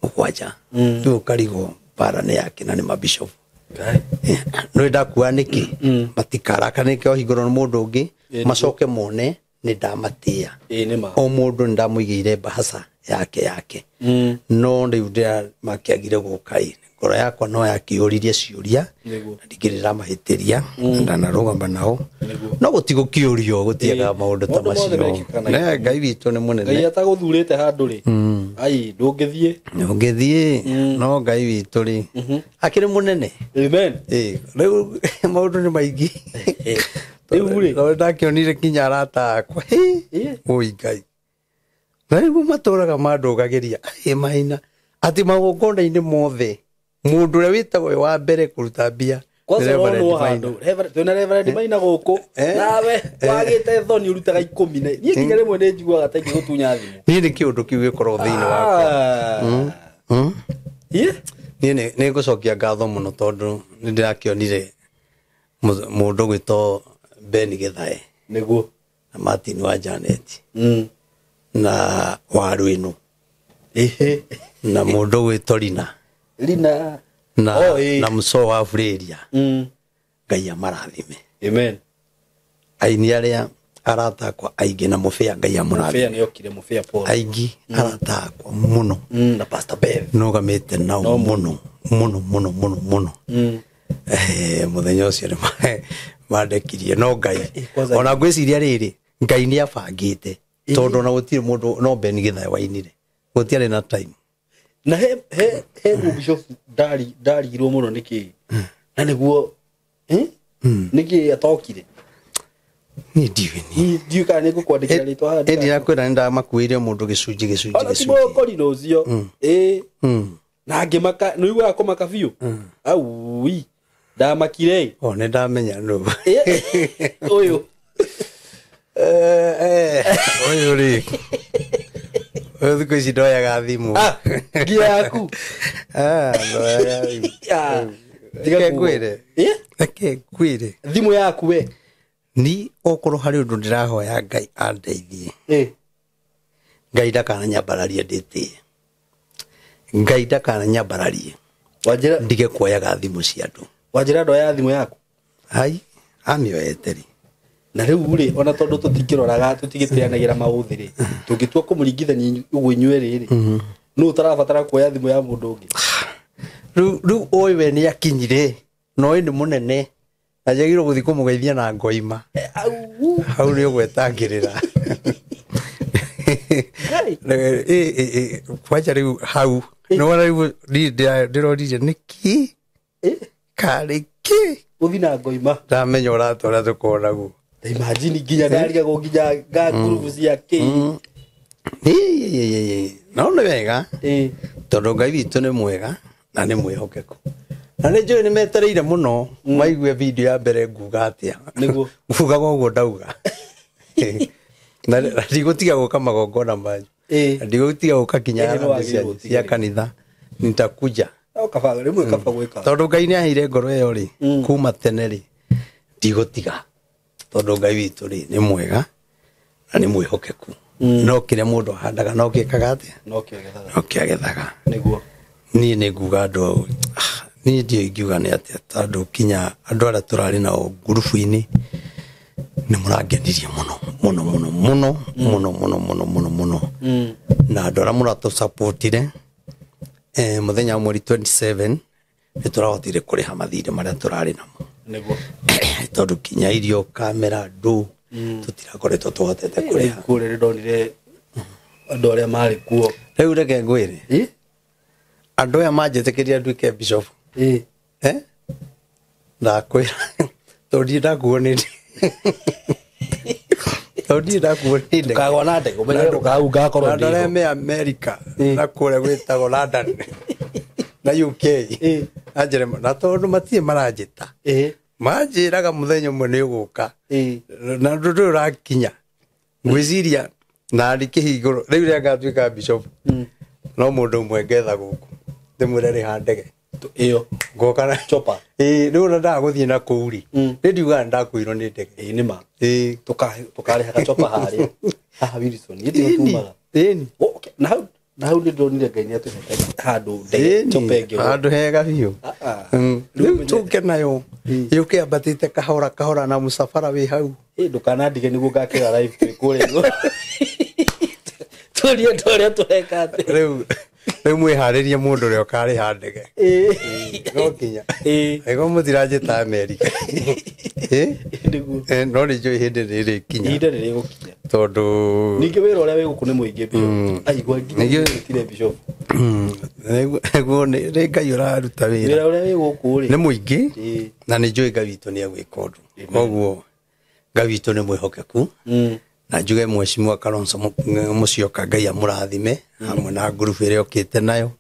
mũgwanja. Rĩu ũkarigwo mbara nĩ yake na nĩ mabishofu. Ngai. No ndakua nĩkĩ matikaraka nĩkĩo hingũrwo nĩ mũndũ ũngĩ Ĩĩ, macoke mone nĩ ndamatĩa. Ĩĩ nĩ ma. O mũndũ nĩ ndamũigĩire mbahaca yake yake. No rĩu ndĩra makĩagire gũka ĩ ngoro yakwa no yakĩũririe ciũria Nĩguo. na ndingĩrĩ ndamahĩtĩria ndanarũgama nao. Nĩguo. No gũtigũkĩũrio gũtiagaga Ĩĩ. maũndũ ta Maũndũ mothe macio. mekĩkaga na Ne, Ngai witũ nĩ Ngai mũnene. atagũthurĩte handũ rĩ. Ai ndũngĩthiĩ. Ũngĩthiĩ no Ngai witũ rĩ akĩrĩ mũnene. Amen. Ĩĩ, rĩu maũndũ nĩ maingĩ. Rĩu rĩ. Tondũ ndakĩonire nginya arata akwa. Ĩĩ. Oi Ngai. Na nĩguo matũraga mandũgagĩria ĩ Maina atĩ magongona-inĩ mothe mũndũ ũrĩa wĩtagwo we wa mbere kũruta mbia Kwanza nĩ Reverend ũronwo Maina. handũ twĩna Reverend Maina gũkũ nawe wagĩte thoni ũrutaga 10 na niĩ nginya rĩmwe nĩ njiguaga ta ingĩgũtunya thimũ. Niĩ nĩ kĩũndũ kĩu gĩkoragwo thĩinĩ wakwa. Ĩ? Niĩ nĩ ngũcokia ngatho mũno tondũ nĩ ndĩrakĩonire mũndũ gwĩtwo Ben Githae Nĩguo. na Martin wa Janet na Waru ĩno Ĩhĩ. na mũndũ gwĩtwo Rina Rina. na, Oh, ĩ. na Mũcoo wa Bureria. Ngai amarathime. Amen. Aini arĩa arata akwa aingĩ na Mũbĩa Ngai amũrathime. Mũbĩa nĩokire, Mũbĩa Paul. Aingĩ arata akwa mũno Na Pastor Bev. nũgamĩte nao mũno mũno mũno mũno mũno. Mũthenya ũcio nĩ mandekirie no Ngai Kwanza- ona ngwĩciria rĩrĩ Ngai nĩ abangĩte tondũ ona gũtirĩ mũndũ no Ben Githae wainire gũtiarĩ na time. Na he mũbishop ndarigirwo mũno nĩkĩ na nĩguo nĩkĩ atokire. Niĩ ndiũĩ niĩ. Niĩ ndiũĩ kana nĩngũkwandĩkĩra rĩtwa haha. Ĩndĩ ndakwĩra nĩ ndamakuĩire mũndũ gĩcunjĩ gĩcunjĩ Ona ti gĩcunjĩ. mũkorino ũcio. Ĩ. Na ngĩmaka nĩ ũiguaga kũmaka biũ. Aui. Ndamakire. O nĩ ndamenya nũ. Ũyũ. Ũyũ rĩ ũyũ thikũ ici ndoyaga thimũ. Ah, ngia yaku. Ah, ndoyaga thimũ. Ah, tiga Reke kuuga. ngwĩre. Ĩ? Reke ngwĩre. Thimũ yaku we. Ni okorwo harĩ ũndũ ndĩrahoya Ngai andeithie. Ĩ. Ngai ndakananyambararie ndĩtĩe. Ngai ndakananyambararie Wanjĩra ndige kuoyaga thimũ cia andũ. wanjĩra ndoya thimũ yaku. Hai amĩoete rĩ. Na rĩu rĩ ona tondũ tũtikĩroraga tũtigĩteanagĩra maũthĩ rĩ tũngĩtua kũmũringithania ũguo inyuĩ rĩ rĩ nũ ũtarabatara kuoya thimũ ya mũndũ ũngĩ. Rĩu ũyũ we nĩ akinyire na ũyũ nĩ mũnene na njagĩrĩirwo gũthiĩ kũmũgeithia na ngoima. Au. Hau nĩ ũgwetangĩrĩra. Kwanja rĩu hau nĩwona rĩu niĩ ndĩroririe nĩkĩ karĩ kĩ Ũthi na ngoima. ndamenya ũrata ũrĩa tũkoragwo naguo. Ta imagine nginya ndarigagwo nginya nga ngurubu cia kĩ. No nĩ wega tondũ Ngai witũ nĩ mwega na nĩ mwĩhokeku na nĩ njũĩ nĩ metereire mũno maigue video ya mbere nguga atĩa. Nĩguo. Ngugaga ũguo ndauga na ndigũtiga gũka magongona manyu Ĩ. na ndigũtiga gũka kinya Ĩ, nĩ harambee wagĩrĩirwo cia ũtige. kanitha nitakuja No kaba rĩmwe kaba gwĩka. tondũ Ngai nĩ aheire ngoro ĩyo rĩ kuma tene rĩ ndigũtiga tondũ Ngai witũ rĩ nĩ mwega na nĩ mwĩhokeku no kĩrĩa mũndũ ahandaga no kĩkaga atĩa No kĩagethaga. no kĩagethaga. Nĩguo. Niĩ nĩ nguga andũ niĩ ndiũĩ ingiuga nĩ atĩa tondũ kinya andũ arĩa tũrarĩ nao ngurubu-inĩ nĩ mũrangenirie mũno mũno mũno mũno mũno mũno mũno mũno mũno na andũ arĩa mũratũsapotire mũthenya wa mweri 27 nĩ tũrahotire kũrĩha mathirĩ marĩa tũrarĩ namo. Nĩguo. Tondũ kinya irio kamera ndũ tũtirakoretwo tũhotete kũrĩha. Kũrĩa nĩ ndonire andũ arĩa marĩ kuo. Rĩu reke ngwĩre Ĩ? andũ aya manjĩtĩkĩria nduĩke bishop. Ĩ. Ndakwĩra tondũ ndirĩ ndakuo nĩ tondũ ndirĩ ndakuo nĩ ndege. Ndũkagwa na ndege ũmenyere ndũkau ngakorwo Na andũ arĩa ndĩ ho. me America na kũrĩa gwĩtagwo London na UK na Jeremani na tondũ matirĩ maranjĩta Ĩ. manjĩraga mũthenya ũmwe nĩ ũgũka Ĩ. na ũndũ ndũyũ ũrakinya ngwĩciria na ndikĩhingũrwo rĩu rĩrĩa ngatuĩka bishop no mũndũ ũmwe ngetha gũkũ ndĩmwĩre rĩha ndege Ĩyo. ngoka na Chopper. Ĩĩ, rĩu ona ndaga gũthiĩ na kũu rĩ nĩ ndiugaga nĩndakuirwo nĩ ndege. Ĩ nĩ ma. Ĩĩ. Tũkarĩha gachopa harĩa. Haha Wilson. Ĩĩ Ĩni, tumaga. ĩni. Okay. Na hau na hau nĩ ndonire Ngai nĩ atũhete handũ ndege Ĩni, chopa ĩngĩ. handũ hega biũ. Ah, ah. Rĩu tũke nayo yũke ambatĩte kahora kahora na mũcabara wĩ hau. Ĩ ndũkanandige nĩguo ngakĩra live twĩ kũrĩa igũrũ. Tũrie andũ arĩa tũreka atĩ. Rĩu mwĩharĩrie mũndũ ũrĩa ũkarĩha ndege. Ĩ. No nginya. Ĩ. Angĩkorwo mũtiranjĩta Amerika. Ĩ? Nĩguo. No nĩ njũĩ hĩndĩ nĩ ĩrĩkinya Ihinda nĩ rĩgũkinya. tondũ Ningĩ wĩra ũrĩa wĩ gũkũ nĩ mũingĩ biũ. Aigua nginya Ningĩ- nĩ bishop. Nĩguo nĩ Ngai ũraruta wĩra. Wĩra ũrĩa wĩ gũkũ rĩ. Nĩ mũingĩ Ĩ. na nĩ njũĩ Ngai witũ nĩ egwĩka ũndũ. Koguo Ngai witũ nĩ mwĩhokeku Na njuge mheshimiwa Kalonzo Musyoka Ngai amũrathime hamwe na ngurubu ĩrĩa okĩte nayo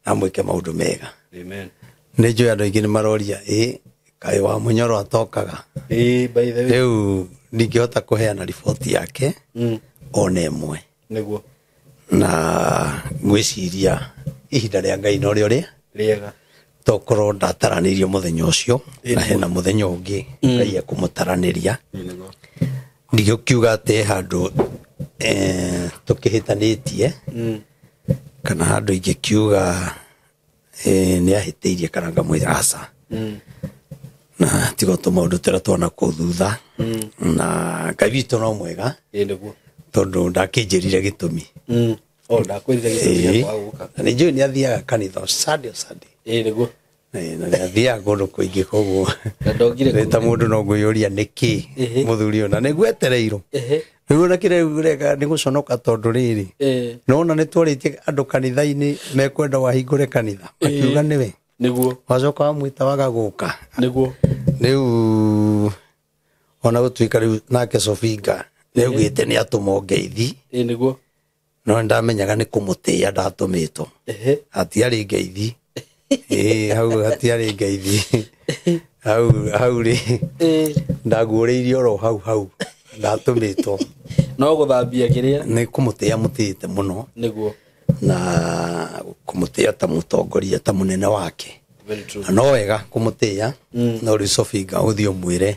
na mwĩke maũndũ mega. Amen. Nĩ njũĩ andũ aingĩ nĩ maroria ĩ kaĩ wa Munyoro atokaga. Ĩĩ, by the way. Rĩu ndingĩhota kũheana riboti yake ona ĩmwe. Nĩguo. Na ngwĩciria ihinda rĩa Ngai norĩo rĩ Rĩega. Tokorwo ndataranĩirio mũthenya ũcio na hena mũthenya ũngĩ Ngai ekũmũtaranĩria. Nĩguo. Ndigũkiuga atĩ handũ tũkĩhĩtanĩtie kana handũ ingĩkiuga nĩ ahĩtĩirie kana ngamwĩra aca. Na tiga tũmaũndũ tũrĩa tuona kũu thutha. Na Ngai witũ no mwega. Ĩĩ, nĩguo. Tondũ ndakĩnjĩrire gĩtũmi. O ndakwĩrire gĩtũmi gĩa kwaga gũka. Na nĩ njũĩ nĩ athiaga kanitha o Sunday o Sunday. Ĩĩ, nĩguo. Na nĩ athiaga kũndũ kũingĩ koguo. Na ndongire Nĩ ta mũndũ no ngwĩyũria nĩkĩ mũthuri ũyũ na nĩ ngwetereirwo. Rĩu ona kĩrĩa ũreka nĩ gũconoka tondũ rĩrĩ. Nona nĩ twarĩtie andũ kanitha-inĩ mekwenda wahingũre kanitha. Makiuga nĩwe. Nĩguo. Wacoka wamwĩta waga gũka. Nĩguo. Rĩu ona gũtuĩka rĩu nake Sofinga nĩ augĩte nĩ atũmwo ngeithi. Ĩĩ, nĩguo. No ndamenyaga nĩ kũmũtĩĩa ndatũmĩtwo. Hatiarĩ ngeithi. Ĩĩ, hau hatiarĩ ngeithi. Hau hau rĩ. Ndaguũrĩirio oro hau hau ndatũmĩtwo. No gũthambia kĩrĩa. Nĩ kũmũtĩĩa mũtĩĩte mũno. Nĩguo. Na kũmũtĩĩa ta mũtongoria ta mũnene wake. Very true. Na no wega kũmũtĩĩa no rĩu Sofinga ũthiĩ ũmwĩre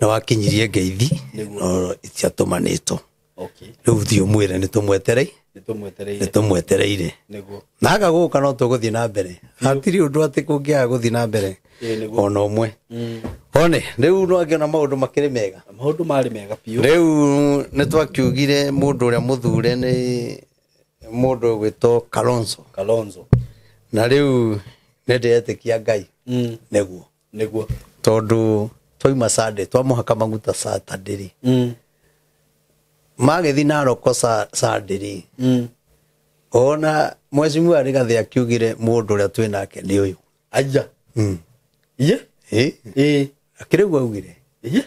nĩ wakinyirie ngeithi no itiatũmanĩtwo. Okay. Rĩu ũthiĩ ũmwĩre nĩ tũmwetereire. Nĩ tũmwetereire. Nĩ tũmwetereire. Nĩguo. Na aga gũka no tũgũthiĩ na mbere. Hatirĩ ũndũ atĩ kũngĩaga gũthiĩ na mbere. Ĩĩ, nĩguo. Ona ũmwe. One, rĩu no angĩona maũndũ makĩrĩ mega. Maũndũ marĩ mega biũ. Rĩu nĩ twakiugire mũndũ ũrĩa mũthure nĩ mũndũ ũgwĩtwo Kalonzo. Kalonzo. Na rĩu nĩ ndĩretĩkia Ngai. Nĩguo. Nĩguo. Tondũ twauma Sunday, twamũhaka maguta Saturday rĩ. Magĩthiĩ Narok Sunday rĩ. Ona mheshimiwa Rigathĩ akiugire mũndũ ũrĩa twĩ nake nĩ ũyũ. Aja. Iye? Ĩ? Ĩ. Akĩrĩ ũguo augire. Iye?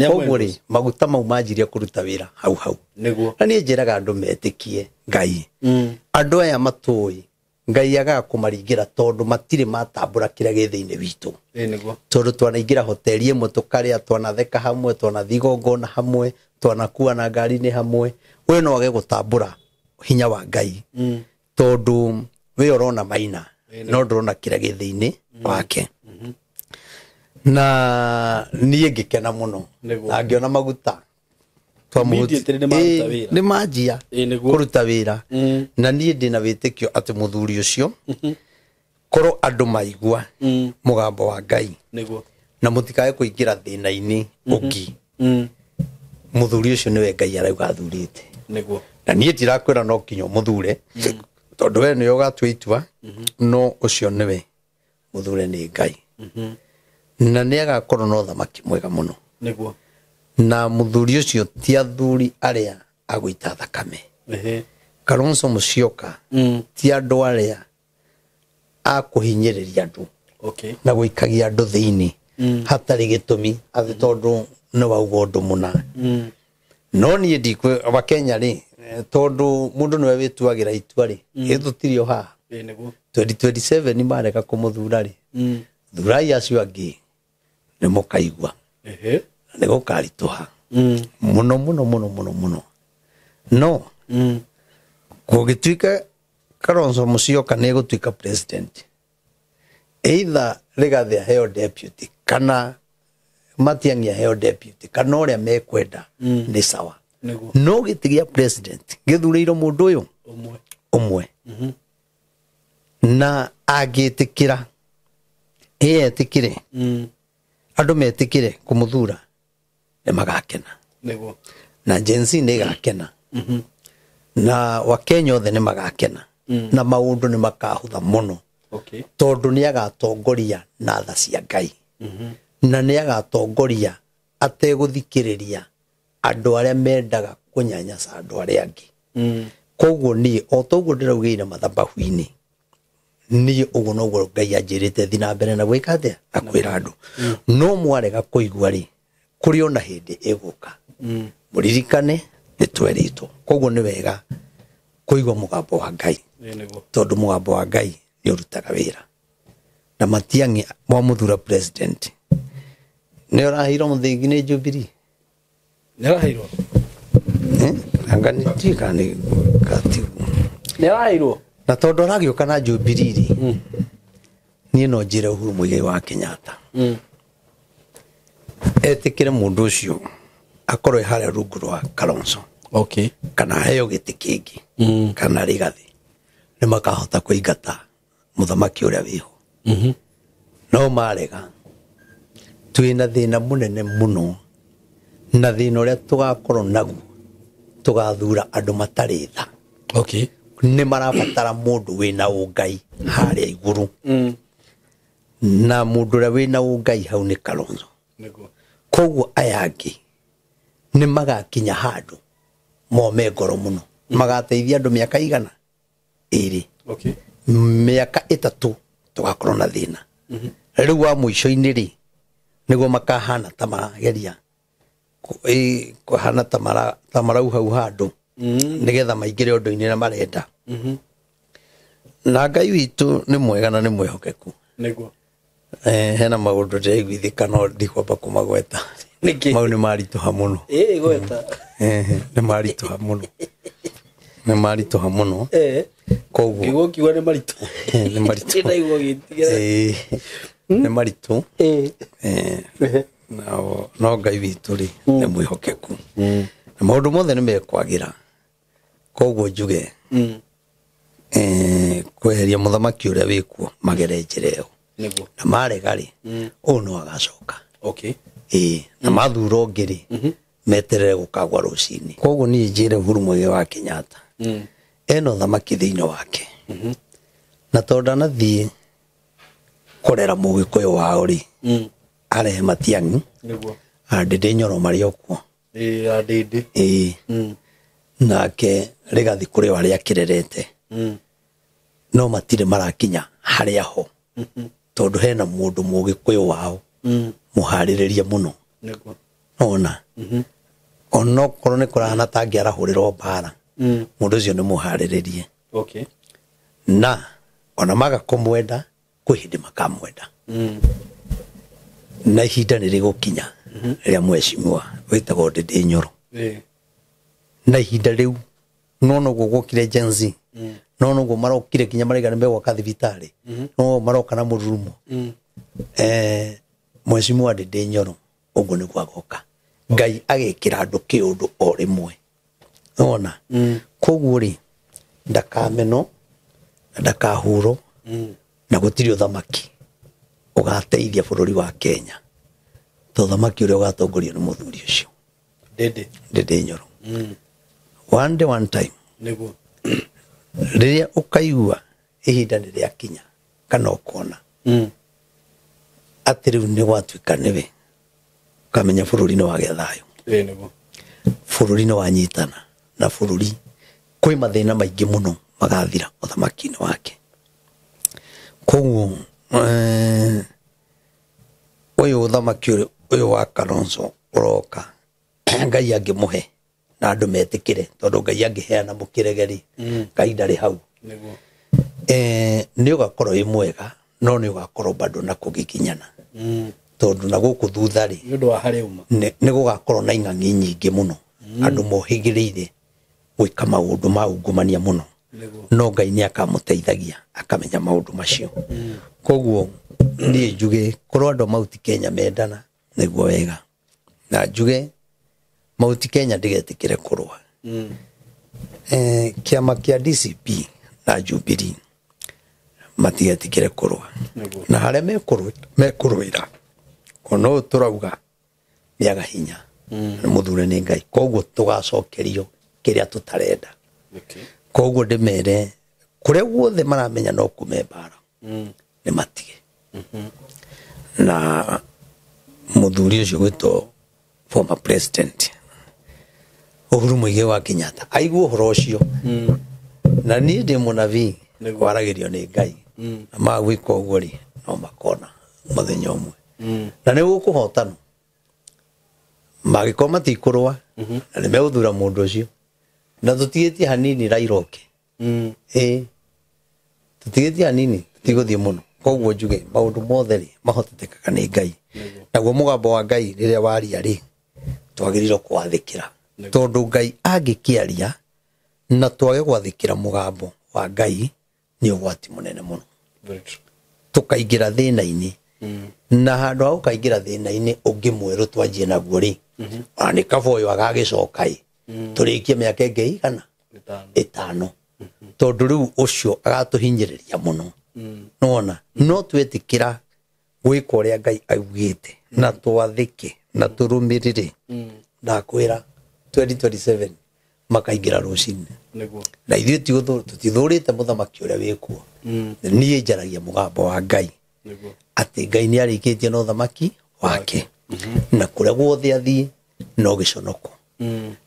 Koguo rĩ, maguta mau manjirie kũruta wĩra hau hau. Nĩguo. Na niĩ njĩraga andũ metĩkie Ngai. Andũ aya matũĩ Ngai agaga kũmaringĩra tondũ matirĩ matambũra kĩrĩa gĩ thĩinĩ witũ. Ĩ, nĩguo. Tondũ twanaingĩra hoteli ĩmwe tũkarĩa, twanatheka hamwe, twanathiĩ igongona hamwe, twanakuana ngari-inĩ hamwe. We no age gũtambũra hinya wa Ngai. Tondũ we ũrona maina, no ndũrona kĩrĩa gĩ thĩinĩ wake. Na niĩ ngĩkena mũno. Nĩguo. Na ngĩona maguta. Immediately nĩ maruta wĩra. Nĩ manjia Ĩĩ, nĩguo. kũruta wĩra. Na niĩ ndĩna wĩtĩkio atĩ mũthuri ũcio korwo andũ maigua mũgambo wa Ngai. Nĩguo. Na mũtikae kũingĩra thĩna-inĩ ũngĩ. Mũthuri ũcio nĩwe Ngai arauga athurĩte. Nĩguo. Na niĩ ndirakwĩra no nginya ũmũthure, tondũ we nĩwe ũgatua itua, no ũcio nĩwe mũthure nĩ Ngai. Na nĩ agakorwo na ũthamaki mwega mũno. Nĩguo. Na mũthuri ũcio ti athuri arĩa agũita thakame. Kalonzo Musyoka ti andũ arĩa a kũhinyĩrĩria andũ. Okay. Na gũikagia andũ thĩinĩ hatarĩ gĩtũmi atĩ tondũ nĩ wauga ũndũ mũna. No niĩ ndikwĩ Wakenya rĩ, tondũ mũndũ nĩwe wĩtuagĩra itua rĩ, ĩ tũtirĩ o haha. Ĩĩ, nĩguo. 2027 marega kũmũthura rĩ, thurai acio angĩ nĩ mũkaigua. Na nĩ gũkaritũha. Mũno mũno mũno mũno mũno. No kũngĩtuĩka Kalonzo Musyoka nĩ egũtuĩka president, either Rigathĩ aheo deputy kana Matiang'i aheo deputy kana ũrĩa mekwenda nĩ sawa. Nĩguo. No gĩtĩ gĩa president gĩthurĩirwo mũndũ ũyũ Ũmwe. ũmwe. Na angĩtĩkĩra, ĩetĩkĩre, andũ metĩkĩre kũmũthura nĩ magakena. Nĩguo. Na Gen Z nĩ ĩgakena. Na Wakenya othe nĩ magakena. Na maũndũ nĩ makahũtha mũno. Okay. Tondũ nĩ agatongoria na tha cia Ngai. Na nĩ agatongoria ategũthikĩrĩria andũ arĩa mendaga kũnyanyasa andũ arĩa angĩ. Koguo niĩ o toguo ndĩraugĩire mathabahu-inĩ, niĩ ũguo noguo Ngai anjĩrĩte thiĩ na mbere na gwĩka atĩa? Na kwĩra andũ. No mwarega kũigua rĩ, kũrĩ ona hĩndĩ ĩgũka. Mũririkane Nĩ twerĩtwo. Koguo nĩ wega kũigua mũgambo wa Ngai, tondũ mũgambo wa Ngai nĩ ũrutaga wĩra. Na Matiang'i mwamũthura president, nĩ ũraheirwo mũthĩgi nĩ Jubilee? Nĩ araheirwo. Anga nĩ ndiũĩ kana nĩ gatiguo. Nĩ araheirwo. Na tondũ aragĩũka na Jubilee rĩ, niĩ no njĩre Uhuru Muigai wa Kenyatta etĩkĩre mũndũ ũcio akorwo e harĩa rungu rwa Kalonzo, kana aheo gĩtĩ kĩngĩ kana Rigathi, nĩ makahota kũingata mũthamaki ũrĩa wĩho. No marega, twĩna thĩna mũnene mũno, na thĩna ũrĩa tũgakorwo naguo tũgathura andũ matarĩ tha. Nĩ marabatara mũndũ wĩna ũngai harĩa igũrũ, na mũndũ ũrĩa wĩna ũngai hau nĩ Kalonzo. Koguo aya angĩ nĩ magakinya handũ mome ngoro mũno, magateithia andũ mĩaka igana ĩrĩ, mĩaka 3 tũgakorwo na thĩna. Rĩu wa mũico-inĩ rĩ, nĩguo makahana ta marageria kũhana ta marauhau handũ, nĩgetha maingĩre ũndũ-inĩ na marenda. Na Ngai witũ nĩ mwega na nĩ mwĩhokeku. Hena maũndũ ndĩraiguithĩka no ndikwamba kũmagweta. Nĩkĩ? Mau nĩ maritũha mũno. Gweta. Nĩ maritũha mũno. Nĩ maritũha mũno. Koguo Nĩguo kiuga nĩ maritũ. Nĩ maritũ. Ndĩraigua ũgĩtigĩra. Nĩ maritũ. No Ngai witũ rĩ, nĩ mwĩhokeku. Na maũndũ mothe nĩ mekwagĩra. Koguo njuge, kweheria mũthamaki ũrĩa wĩkuo magere njĩra ĩyo. Na marega rĩ, ũyũ no agacoka. Na mathura ũngĩ rĩ, meterere gũkagwa rũcinĩ. Koguo niĩ njĩre Uhuru Muigai wa Kenyatta, ena ũthamaki thĩinĩ wake. Na tondũ ndanathiĩ kũrera mũgĩkũyũ wao rĩ, arehe Matiang'i, Ndĩndĩ Nyoro marĩ o kuo. Ndĩndĩ. Nake Rigathi kũrĩ o arĩa akĩrerete. No matirĩ marakinya harĩa ho. Tondũ hena mũndũ mũgĩkũyũ wao, mũharĩrĩrie mũno. Ona. Onokorwo nĩ kũrahana ta angĩarahũrĩrwo mbara, mũndũ ũcio nĩ mũharĩrĩrie. Na ona maga kũmwenda, kwĩ hĩndĩ makamwenda. Na ihinda nĩ rĩgũkinya rĩrĩa mheshimiwa wĩtagwo Ndĩndĩ Nyoro. Na ihinda rĩu no noguo gwokire Gen Z, no noguo marokire nginya maraiga nĩ megwaka thibitarĩ, no maroka na mũrurumo. Mheshimiwa Ndĩndĩ Nyoro ũguo nĩguo agoka. Ngai agekĩra andũ kĩũndũ o rĩmwe. Ona. Koguo rĩ, ndakamenwo na ndakahũrwo, na gũtirĩ ũthamaki ũgateithia bũrũri wa Kenya ta ũthamaki ũrĩa ũgatongorio nĩ mũthuri ũcio. Ndĩndĩ. Ndĩndĩ Nyoro. One day, one time. Rĩrĩa ũkaigua ihinda nĩ rĩakinya kana ũkona atĩ rĩu nĩ gwatuĩka nĩwe, ũkamenya bũrũri nĩ wagĩa thayũ. Bũrũri nĩ wanyitana, na bũrũri kwĩ mathĩna maingĩ mũno magathira ũthamaki-inĩ wake. Koguo, ũyũ ũthamaki ũyũ wa Kalonzo ũroka, Ngai angĩmũhe na andũ metĩkĩre, tondũ Ngai angĩheana mũkĩrege rĩ, Ngai ndarĩ hau. Nĩ ũgakorwo wĩ mwega, no nĩ ũgakorwo bado na kũgiginyana. Tondũ na gũkũ thutha rĩ, Nĩ ũndũ wa harĩa uma. Nĩ gũgakorwo na ing'ang'i nyingĩ mũno. Andũ mohĩgĩrĩire gwĩka maũndũ ma ungumania mũno. No Ngai nĩ akamũteithagia akamenya maũndũ macio. Koguo niĩ njuge korwo andũ a Mount Kenya mendana nĩguo wega, na njuge Mount Kenya ndĩgetĩkĩre kũrũa. Kĩama kĩa DCP na Jubilee matigetĩkĩre kũrũa. Na harĩa mekũrũĩra, ona ũyũ tũrauga nĩaga hinya. Nĩ mũthure nĩ Ngai. Koguo tũgacokerio kĩrĩa tũtarenda. Koguo ndĩmere kũrĩa guothe maramenya no kume mbara, nĩ matige. Na mũthuri ũcio gwĩtwo former president Uhuru Muigai wa Kenyatta aigua ũhoro ũcio. Na niĩ ndĩ mũnabii, waragĩrio nĩ Ngai. Na magwĩka ũguo rĩ, no makona mũthenya ũmwe. Na nĩ gũkũhotanwo. Mangĩkorwo matikũrũa na nĩ megũthura mũndũ ũcio na tũtigĩtie hanini Raila oke. Ĩĩ, tũtigĩtie hanini, tũtigũthiĩ mũno. Koguo njuge maũndũ mothe rĩ mahotetekaga nĩ Ngai, naguo mũgambo wa Ngai rĩrĩa waria rĩ twagĩrĩirwo kũwathĩkĩra, tondũ Ngai angĩkĩaria na twage gwathĩkĩra mũgambo wa Ngai nĩ ũgwati mũnene mũno. Tũkaingĩra thĩna-inĩ, na handũ ha gũkaingĩra thĩna-inĩ ũngĩ mwerũ twanjie naguo rĩ, ona nĩ kaba ũyũ agagĩcoka ĩ tũrĩkie mĩaka ĩngĩ igana 5, tondũ rĩu ũcio agatũhinyĩrĩria mũno. Nĩwona no twetĩkĩra gwĩka ũrĩa Ngai augĩte na twathĩke na tũrũmĩrĩre, ndakwĩra 2027 makaingĩra rũcinĩ. Na ithuĩ tũtithũrĩte mũthamaki ũrĩa wĩkuo. Niĩ njaragia mũgambo wa Ngai atĩ Ngai nĩ arĩkĩtie na ũthamaki wake, na kũrĩa guothe athiĩ no gĩconoko,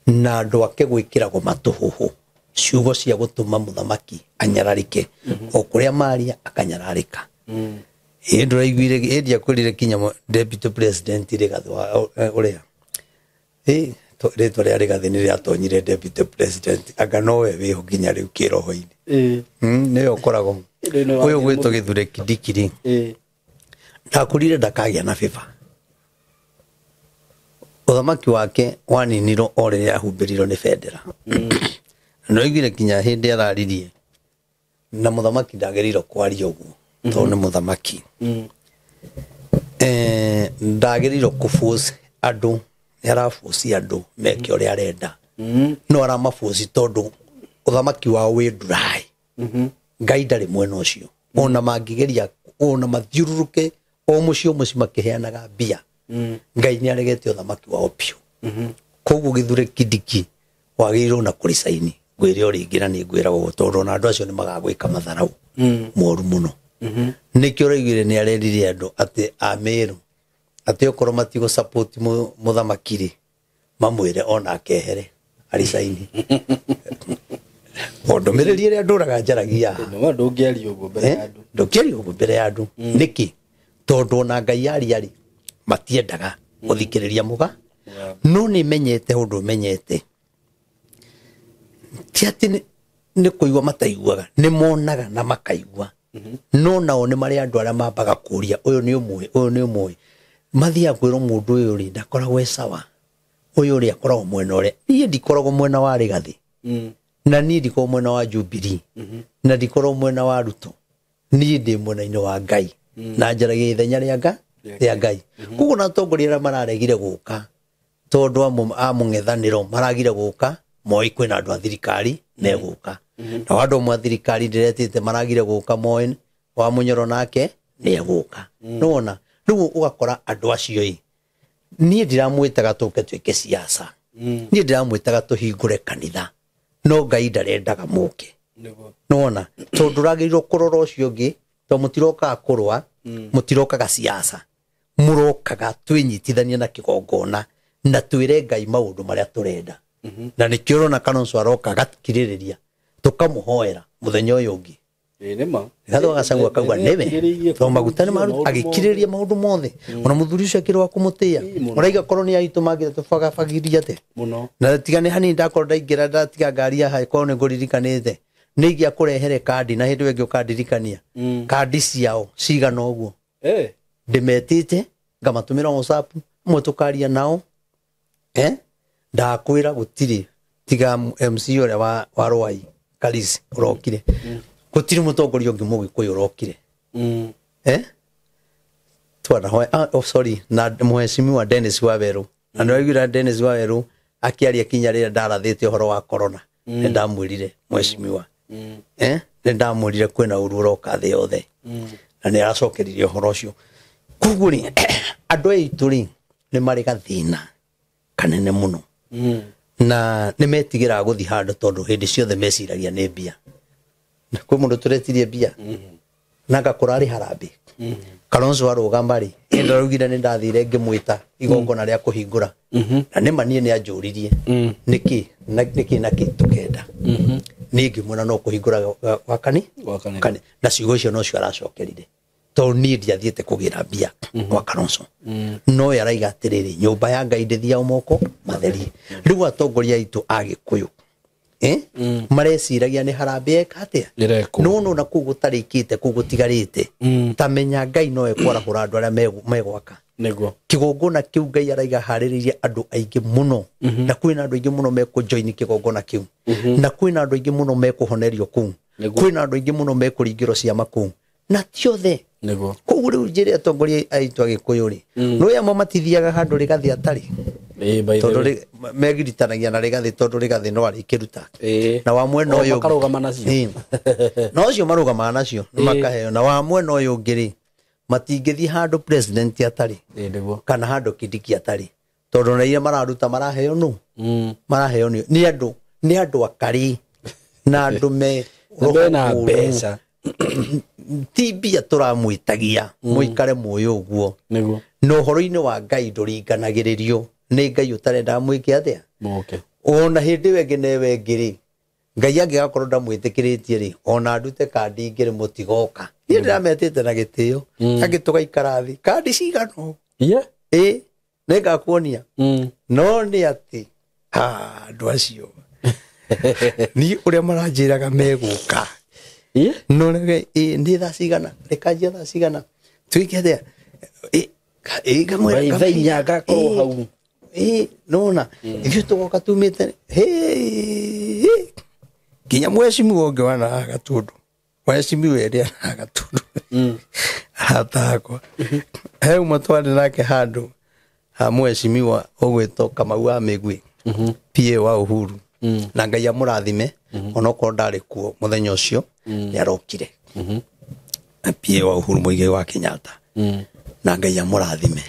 na andũ ake gwĩkĩragwo matũhũhũ ciugo cia gũtũma mũthamaki anyararĩke, o kũrĩa maria akanyararĩka. Ĩ ndũraiguire ĩ ndiakwĩrire kinya deputy president Rigathĩ wa ũrĩa ĩ rĩtwa rĩa Rigathĩ nĩ rĩatonyire deputy president, anga nowe wĩho nginya rĩu kĩroho-inĩ. Nĩwe ũkoragwo ũyũ gwĩtwo Gĩthure Kindiki rĩ, ndakũrire ndakagĩa na bĩba. Ũthamaki wake waninirwo o rĩrĩa ahumbĩrirwo nĩ bendera. Na nĩwaiguire kinya hĩndĩ araririe na mũthamaki ndagĩrĩirwo kwaria ũguo tondũ nĩ mũthamaki. Ndagĩrĩirwo kũ-force andũ, nĩ araboci andũ meke ũrĩa arenda, no aramaboci tondũ ũthamaki wao wĩ dry. Ngai ndarĩ mwena ũcio, ona mangĩgeria ona mathiũrũrũke o mũciĩ o mũciĩ makĩheanaga mbia, Ngai nĩ aregete ũthamaki wao biũ. Koguo Gĩthure Kindiki wagĩrĩirwo na kũricaini ngwĩre o rĩngĩ, na nĩ ngwĩraga ũguo tondũ ona andũ acio nĩ magagwĩka matharau moru mũno. Nĩkĩo ũraiguire nĩ arerire andũ atĩ a Meru atĩ okorwo matigũ support mũthamaki rĩ, mamwĩre onake ehere aricaini. O ndũmĩrĩri ĩrĩa ndũraga njaragia haha. No ndũngĩaria ũguo mbere ya andũ. Ndũngĩaria ũguo mbere ya andũ. Nĩkĩ? Tondũ ona Ngai aria rĩ, matiendaga gũthikĩrĩria mũga. No nĩ menyete ũndũ menyete, ti atĩ nĩ kũigua mataiguaga, nĩ monaga na makaigua, no nao nĩ marĩ andũ arĩa mambaga kũria ũyũ nĩ ũmũĩ, ũyũ nĩ ũmũĩ, mathiaga kwĩrwo mũndũ ũyũ rĩ ndakoragwo e sawa, ũyũ rĩ akoragwo mwena ũrĩa. Niĩ ndikoragwo mwena wa Rigathĩ, na niĩ ndikoragwo mwena wa Jubilee, na ndikoragwo mwena wa Ruto. Niĩ ndĩ mwena-inĩ wa Ngai na njaragia ithenya rĩa Ngai. Koguo na atongoria arĩa mararegire gũka tondũ a mũng'ethanĩro maragire gũka, moĩ kwĩna andũ a thirikari megũka, nao andũ amwe a thirikari ndĩretĩte maragire gũka, moĩ wa Mũnyoro nake nĩ egũka. Nĩwona rĩu ũgakora andũ acio ĩ, niĩ ndiramwĩtaga tũke twĩke siasa, niĩ ndiramwĩtaga tũhingũre kanitha, no Ngai ndarendaga mũke. Nĩwona tondũ ũragĩrĩirwo kũrora ũcio ũngĩ, tondũ mũtirokaga kũrũa, mũtirokaga siasa, mũrokaga twĩnyitithanie na kĩgongona na twĩre Ngai maũndũ marĩa tũrenda. Na nĩkĩo ũrona Kalonzo aroka agakirĩrĩria tũkamũhoera mũthenya ũyũ ũngĩ. Rigathĩ wa Gachagua akauga nĩwe, tondũ maguta nĩ maruta, agĩkirĩrĩria maũndũ mothe. Ona mũthuri ũcio akĩrĩ wa kũmũtĩĩa, ũraiga korwo nĩ aitũ mangĩra tũbagabagiria atĩa na tiga nĩ hanini ndakorwo ndaingĩra ndatiga ngari haha, korwo nĩ ngũririkanĩte nĩ ingĩakũrehere kandi, na hĩndĩ ĩyo ĩngĩ ũkandirikania kandi ciao cigana ũguo. Ndĩmetĩte ngamatũmĩra WhatsApp, amwe tũkaria nao, ndakwĩra gũtirĩ tiga MC ũrĩa wa Rwai Karisi ũrokire, gũtirĩ mũtongoria ũngĩ mũgĩkũyũ ũrokire. Twanahoya, oh sorry, na mheshimiwa Dennis Waweru, na nĩwaiguire Dennis Waweru akĩaria kinya rĩrĩa ndarathĩte ũhoro wa corona, nĩ ndamwĩrire mheshimiwa, nĩ ndamwĩrire kwĩna ũru ũroka thĩ yothe, na nĩ aracokeririe ũhoro ũcio. Koguo rĩ, andũ aitũ rĩ nĩ marĩ gathĩna kanene mũno, na nĩ metigĩraga gũthiĩ handũ tondũ hĩndĩ ciothe meciragia nĩ mbia. Na kwĩ mũndũ tũretirie mbia na ngakũra arĩ harambĩ. Kalonzo arũgama rĩ, ĩ ndaraugire nĩ ndathire ngĩmwĩta igongona rĩa kũhingũra, na nĩma niĩ nĩ anjũririe nĩkĩ na nĩkĩ na kĩ tũkenda. Niĩ ngĩmwĩra no kũhingũra gwa kani, na ciugo icio nocio aracokerire. Tondũ niĩ ndiathiĩte kũgĩra mbia gwa Kalonzo. No ye araiga atĩrĩrĩ, nyũmba ya Ngai ndĩthiaga moko matheri. Rĩu atongoria aitũ a Gĩkũyũ mareciragia nĩ harambee eka atĩa? Ĩrekwo. No no na kũu gũtarĩkĩte, kũu gũtigarĩte, ta menya Ngai no ekwarahũra andũ arĩa megwaka Nĩguo. Kĩgongona kĩu. Ngai araiga harĩrĩirie andũ aingĩ mũno, na kwĩna andũ aingĩ mũno mekũjoin kĩgongona kĩu, na kwĩna andũ aingĩ mũno mekũhonerio kũu, kwĩna andũ aingĩ mũno mekũringĩrwo ciama kũu, na ti othe. Nĩguo. Koguo rĩu njĩre atongoria aitũ a Gĩkũyũ rĩ, no amwe matithiaga handũ Rĩgathĩ atarĩ, Ĩĩ, by the tondũ way. Megiritanagia na Rĩgathĩ tondũ Rĩgathĩ no arĩkĩruta na wa mwena O, ũyũ ũngĩ- makarũgama nacio. Ĩĩ. Na ũcio marũgamaga nacio nĩ makaheo, na wa mwena ũyũ ũngĩ rĩ, matingĩthiĩ handũ president atarĩ Ĩĩ, nĩguo. kana handũ Kindiki atarĩ, tondũ na iria mararuta maraheo nũ? Maraheo nĩ andũ, nĩ andũ akarĩ na andũ me Na mena roho mũũru. mbeca. Ti mbia tũramwĩtagia, mũikare muoyo ũguo. Nĩguo. Na ũhoro-inĩ wa Ngai ndũringanagĩrĩrio nĩ Ngai ũtarendaga mwĩke atĩa? Mũke. Ona hĩndĩ ĩyo ĩngĩ na ĩyo ĩngĩ rĩ, Ngai angĩgakorwo ndamwĩtĩkĩrĩtie rĩ, ona ndute kandi ingĩ rĩ, mũtigoka. Niĩ ndĩrametĩte na gĩtĩo, angĩ tũgaikara thĩ kandi cigana ũũ. Yeah. Ĩ, nĩngakuonia. No nĩ atĩ andũ acio niĩ ũrĩa maranjĩraga megũka, no rege ĩ nĩ thaa cigana, rĩkanjia thaa cigana, twĩke atĩa? Ĩ, ĩ, ngamwĩra- By thaa inya ngakorwo Ĩ, hau. Ĩ, nona ithuĩ tũgoka tumĩte hĩ nginya mwecimiwa ũngĩ wana Gatundu, mwecimiwa ĩrĩa na Gatundu, arata akwa, he ũmwe twarĩ nake handũ ha mwecimiwa ũgwĩtwo Kamau wa Mĩgwi, PA wa Uhuru, na Ngai amũrathime, onokorwo ndarĩ kuo mũthenya ũcio, nĩ arokire. PA wa Uhuru Muigai wa Kenyatta, na Ngai amũrathime.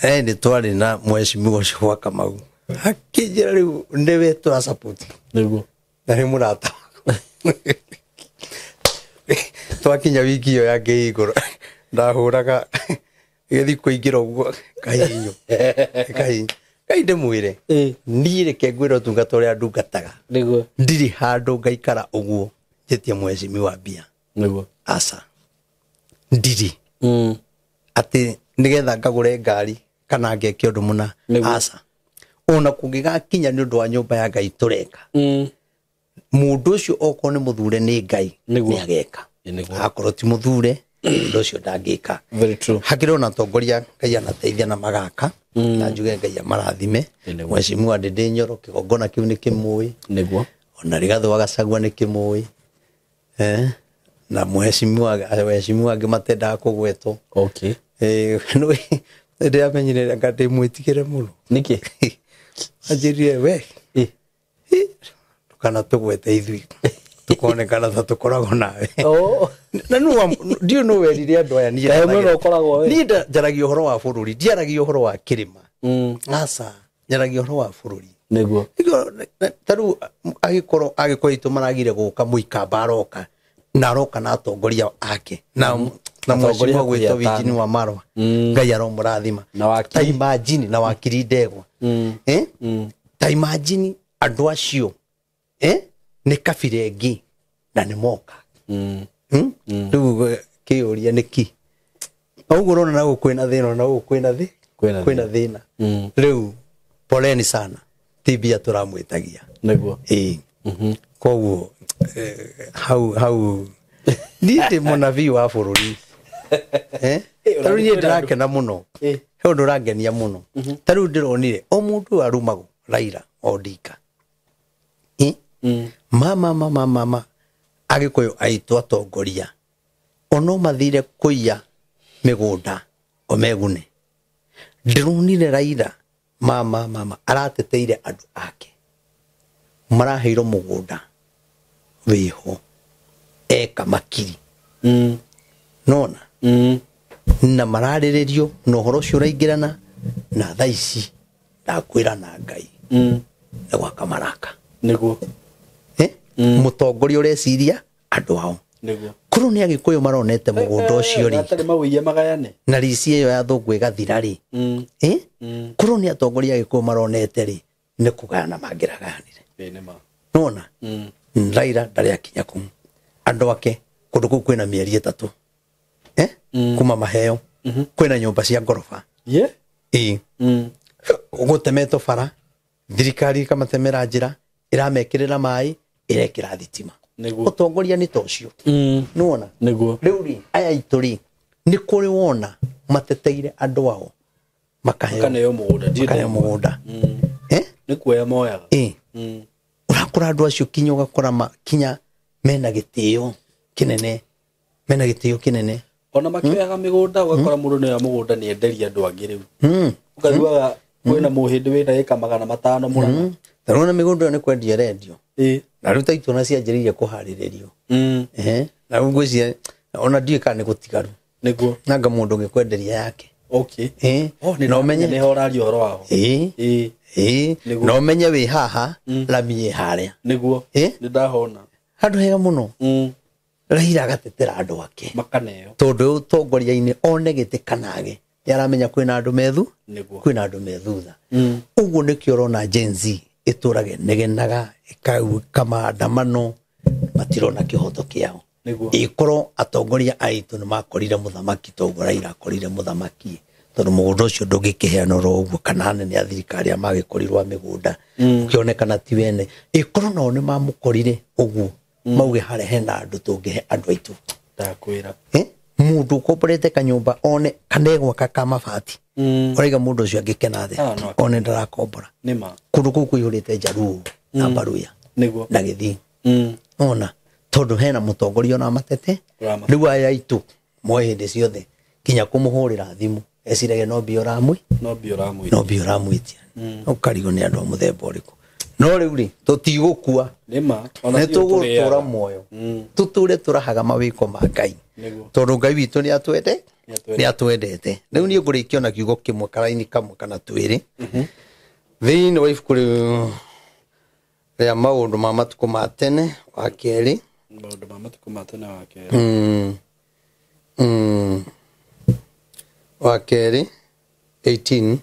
Nĩ twarĩ na mwecimiwa ũcio wa Kamau, akĩnjĩra rĩu nĩwe tũra support Nĩguo. Na nĩ mũrata wakwa. Twakinya wiki ĩyo ya kĩhingũro, ndahũraga gĩthi kũingĩra ũguo kahinyo kahinyo. Ngai ndĩmwĩre, niĩ reke ngwĩre ũtungata ũrĩa ndungataga, Nĩguo. ndirĩ handũ ngaikara ũguo njĩtie mwecimiwa mbia. Nĩguo. Aca, ndirĩ, atĩ nĩgetha ngagũre ngari kana ngeke ũndũ mũna. Nĩguo. Aca, ona kũngĩgakinya nĩ ũndũ wa nyũmba ya Ngai tũreka, mũndũ ũcio okorwo nĩ mũthure nĩ Ngai, Nĩguo. nĩ ageka. Ĩ, nĩguo. Akorwo ti mũthure, mũndũ ũcio ndangĩka. Very true. Hakĩrĩ ona atongoria Ngai anateithia na magaka, na njuge Ngai amarathime. Ĩ, nĩguo. Mheshimiwa Ndĩndĩ Nyoro, kĩgongona kĩu nĩ kĩmũĩ. Nĩguo. Ona Rigathĩ wa Gachagua nĩ kĩmũĩ, na mheshimiwa, waheshimiwa angĩ matendaga kũgwetwo. Ndĩramenyire anga ndĩmwĩtigĩre mũno. Nĩkĩ? Anjĩrire we ndũkana tũgwete, ithuĩ tũkonekana ta tũkoragwo nawe. Oh. Na ndiũ nũ werire andũ aya niĩ Kaĩ mwena ũkoragwo we? Niĩ njaragia ũhoro wa bũrũri, ndiaragia ũhoro wa kĩrĩma. Aca, njaragia ũhoro wa bũrũri. Nĩguo. Ta rĩu agĩkorwo agĩkorwo aitũ maragire gũka, mũikamba aroka na aroka na atongoria ake na Atongoria mheshimiwa hakuhĩ gwĩtwo atano. Wijini wa Marwa, Ngai aromũrathima. Na wakiri. Ta imagine, na wakiri Ndegwa. Ta imagine andũ acio, nĩ kabira ĩngĩ na nĩ moka. Rĩu kĩũria nĩ ki ũguo ũrona na gũkũ kwĩna thĩna, na gũkũ kwĩna thĩ Kwĩna kwĩna thĩna. Rĩu poleni sana, ti mbia tũramwĩtagia. Nĩguo. Ĩĩ, koguo hau hau niĩ ndĩ mũnabii wa bũrũri. Ta rĩu niĩ ndĩrakena mũno, he ũndũ ũrangenia mũno. Ta rĩu ndĩronire o mũndũ ũyũ arumagwo Raila Odinga. Mama mama mama, agĩkũyũ aitũ atongoria ono mathire kũiya mĩgũnda o megune. Ndĩronire Raila, mama mama, arateteire andũ ake maraheirwo mũgũnda wĩho eka makiri, nona na mararĩrĩrio na ũhoro ũcio ũraingĩrana na thaa ici ndakwĩra na Ngai nĩ gwaka maraka. Nĩguo. Eh? Mũtongoria ũreciria andũ ao. Nĩguo. Korwo nĩ agĩkũyũ maronete mũgũnda ũcio rĩ, Gatarĩ mawĩiye magayane. Na rici ĩyo ya thũngũ ĩgathira rĩ, korwo nĩ atongoria agĩkũyũ maronete rĩ, nĩ kũgayana mangĩragayanire. Ĩĩ, nĩ ma. Nona Raila ndarĩ akinya kũu andũ ake kũndũ kũu kwĩna mĩeri 3. Kuma maheo kwĩna nyũmba cia ngoroba. Yeah. Ĩĩ. Gũtemetwo bara, thirikari ĩkamatemera njĩra, ĩramekĩrĩra maĩ, ĩrekĩra thitima. Nĩguo. Ũtongoria nĩ ta ũcio. Nĩwona? Nĩguo. Rĩu rĩ, aya aitũ rĩ, nĩ kũrĩ wona mateteire andũ ao makaheo Makaneo mũgũnda. makaneo mũgũnda. Nĩ kuoya moyaga. Ĩĩ. Ũrakora andũ acio kinya ũgakora kinya mena gĩtĩo kĩnene. Mena gĩtĩo kĩnene. Ona makĩoyaga mĩgũnda ũgakora mũndũ nĩoya mũgũnda nĩ enderia andũ angĩ rĩu. Ũkaiguaga kwĩna mũhĩndĩ wĩna ĩka 500 Mũrang'a. Ta rĩu ona mĩgũnda ĩyo nĩ kwendia ĩrendio. Ĩĩ. Na rĩu ta itũ cianjĩrĩirie kũharĩrĩrio. Na rĩu ngwĩciria ona ndiũĩ kana nĩ gũtigaru. Nĩguo. Nanga mũndũ ũngĩkwenderia yake. Okay. Ĩĩ. Oh, Na ũmenye. nĩho ũraria ũhoro waho. Ĩĩ. Ĩĩ. Ĩĩ. Nĩguo. Na ũmenye wĩ haha, lami ĩ harĩa. Nĩguo. Ĩĩ. Nĩ ndahona. Handũ hega mũno. Raila agatetera andũ ake. Makaneo. Tondũ ũtongoria-inĩ one gĩtĩ kana age. Nĩ aramenya kwĩna andũ methu. Nĩguo. Kwĩna andũ me thutha. Ũguo nĩkĩo ũrona Gen Z ĩtũrage negenaga, ĩkauka maandamano, matirona kĩhoto kĩao. Nĩguo. Ĩkorwo atongoria aitũ nĩ makorire mũthamaki ta ũguo Raila akorire mũthamaki, tondũ mũgũnda ũcio ndũngĩkĩheanwo oro ũguo, kana anene a thirikari arĩa magĩkorirwo a mĩgũnda ũkĩonekana ti wene. Ĩkorwo nao nĩ mamũkorire ũguo, mauge harĩa hena andũ tũngĩhe andũ aitũ. Ndakwĩra. Mũndũ ũkomborete kanyũmba one kana egwaka ka mabati. Ũraiga mũndũ ũcio angĩkena atĩa? One ndarakombora. Nĩma. Kũndũ kũu kũihũrĩte Njaruo na Mbaruya. Nĩguo. Na Gĩthii. Ona tondũ hena mũtongoria ona matete. Ũramatete. Rĩu aya aitũ moe hĩndĩ ciothe kinya kũmũhũrĩra thimũ eciragia no mbia ũramwĩ. No mbia ũramwĩtia. No mbia ũramwĩtia. Ũkarigwo nĩ andũ a mũthemba ũrĩkũ. No rĩu rĩ, tũtigũkua. Nĩma. Nĩ tũgũtũra muoyo. Tũtũre tũrahaga mawĩko ma Ngai. Tondũ Ngai witũ nĩ atwende, nĩ atwendete. Rĩu niĩ ngũrĩkia na kiugo kĩmwe karaini kamwe kana twĩrĩ. Thĩinĩ wa ibuku rĩu rĩa maũndũ ma matukũ ma tene wa kerĩ. Maũndũ ma matukũ ma tene wa kerĩ. Wa kerĩ 18.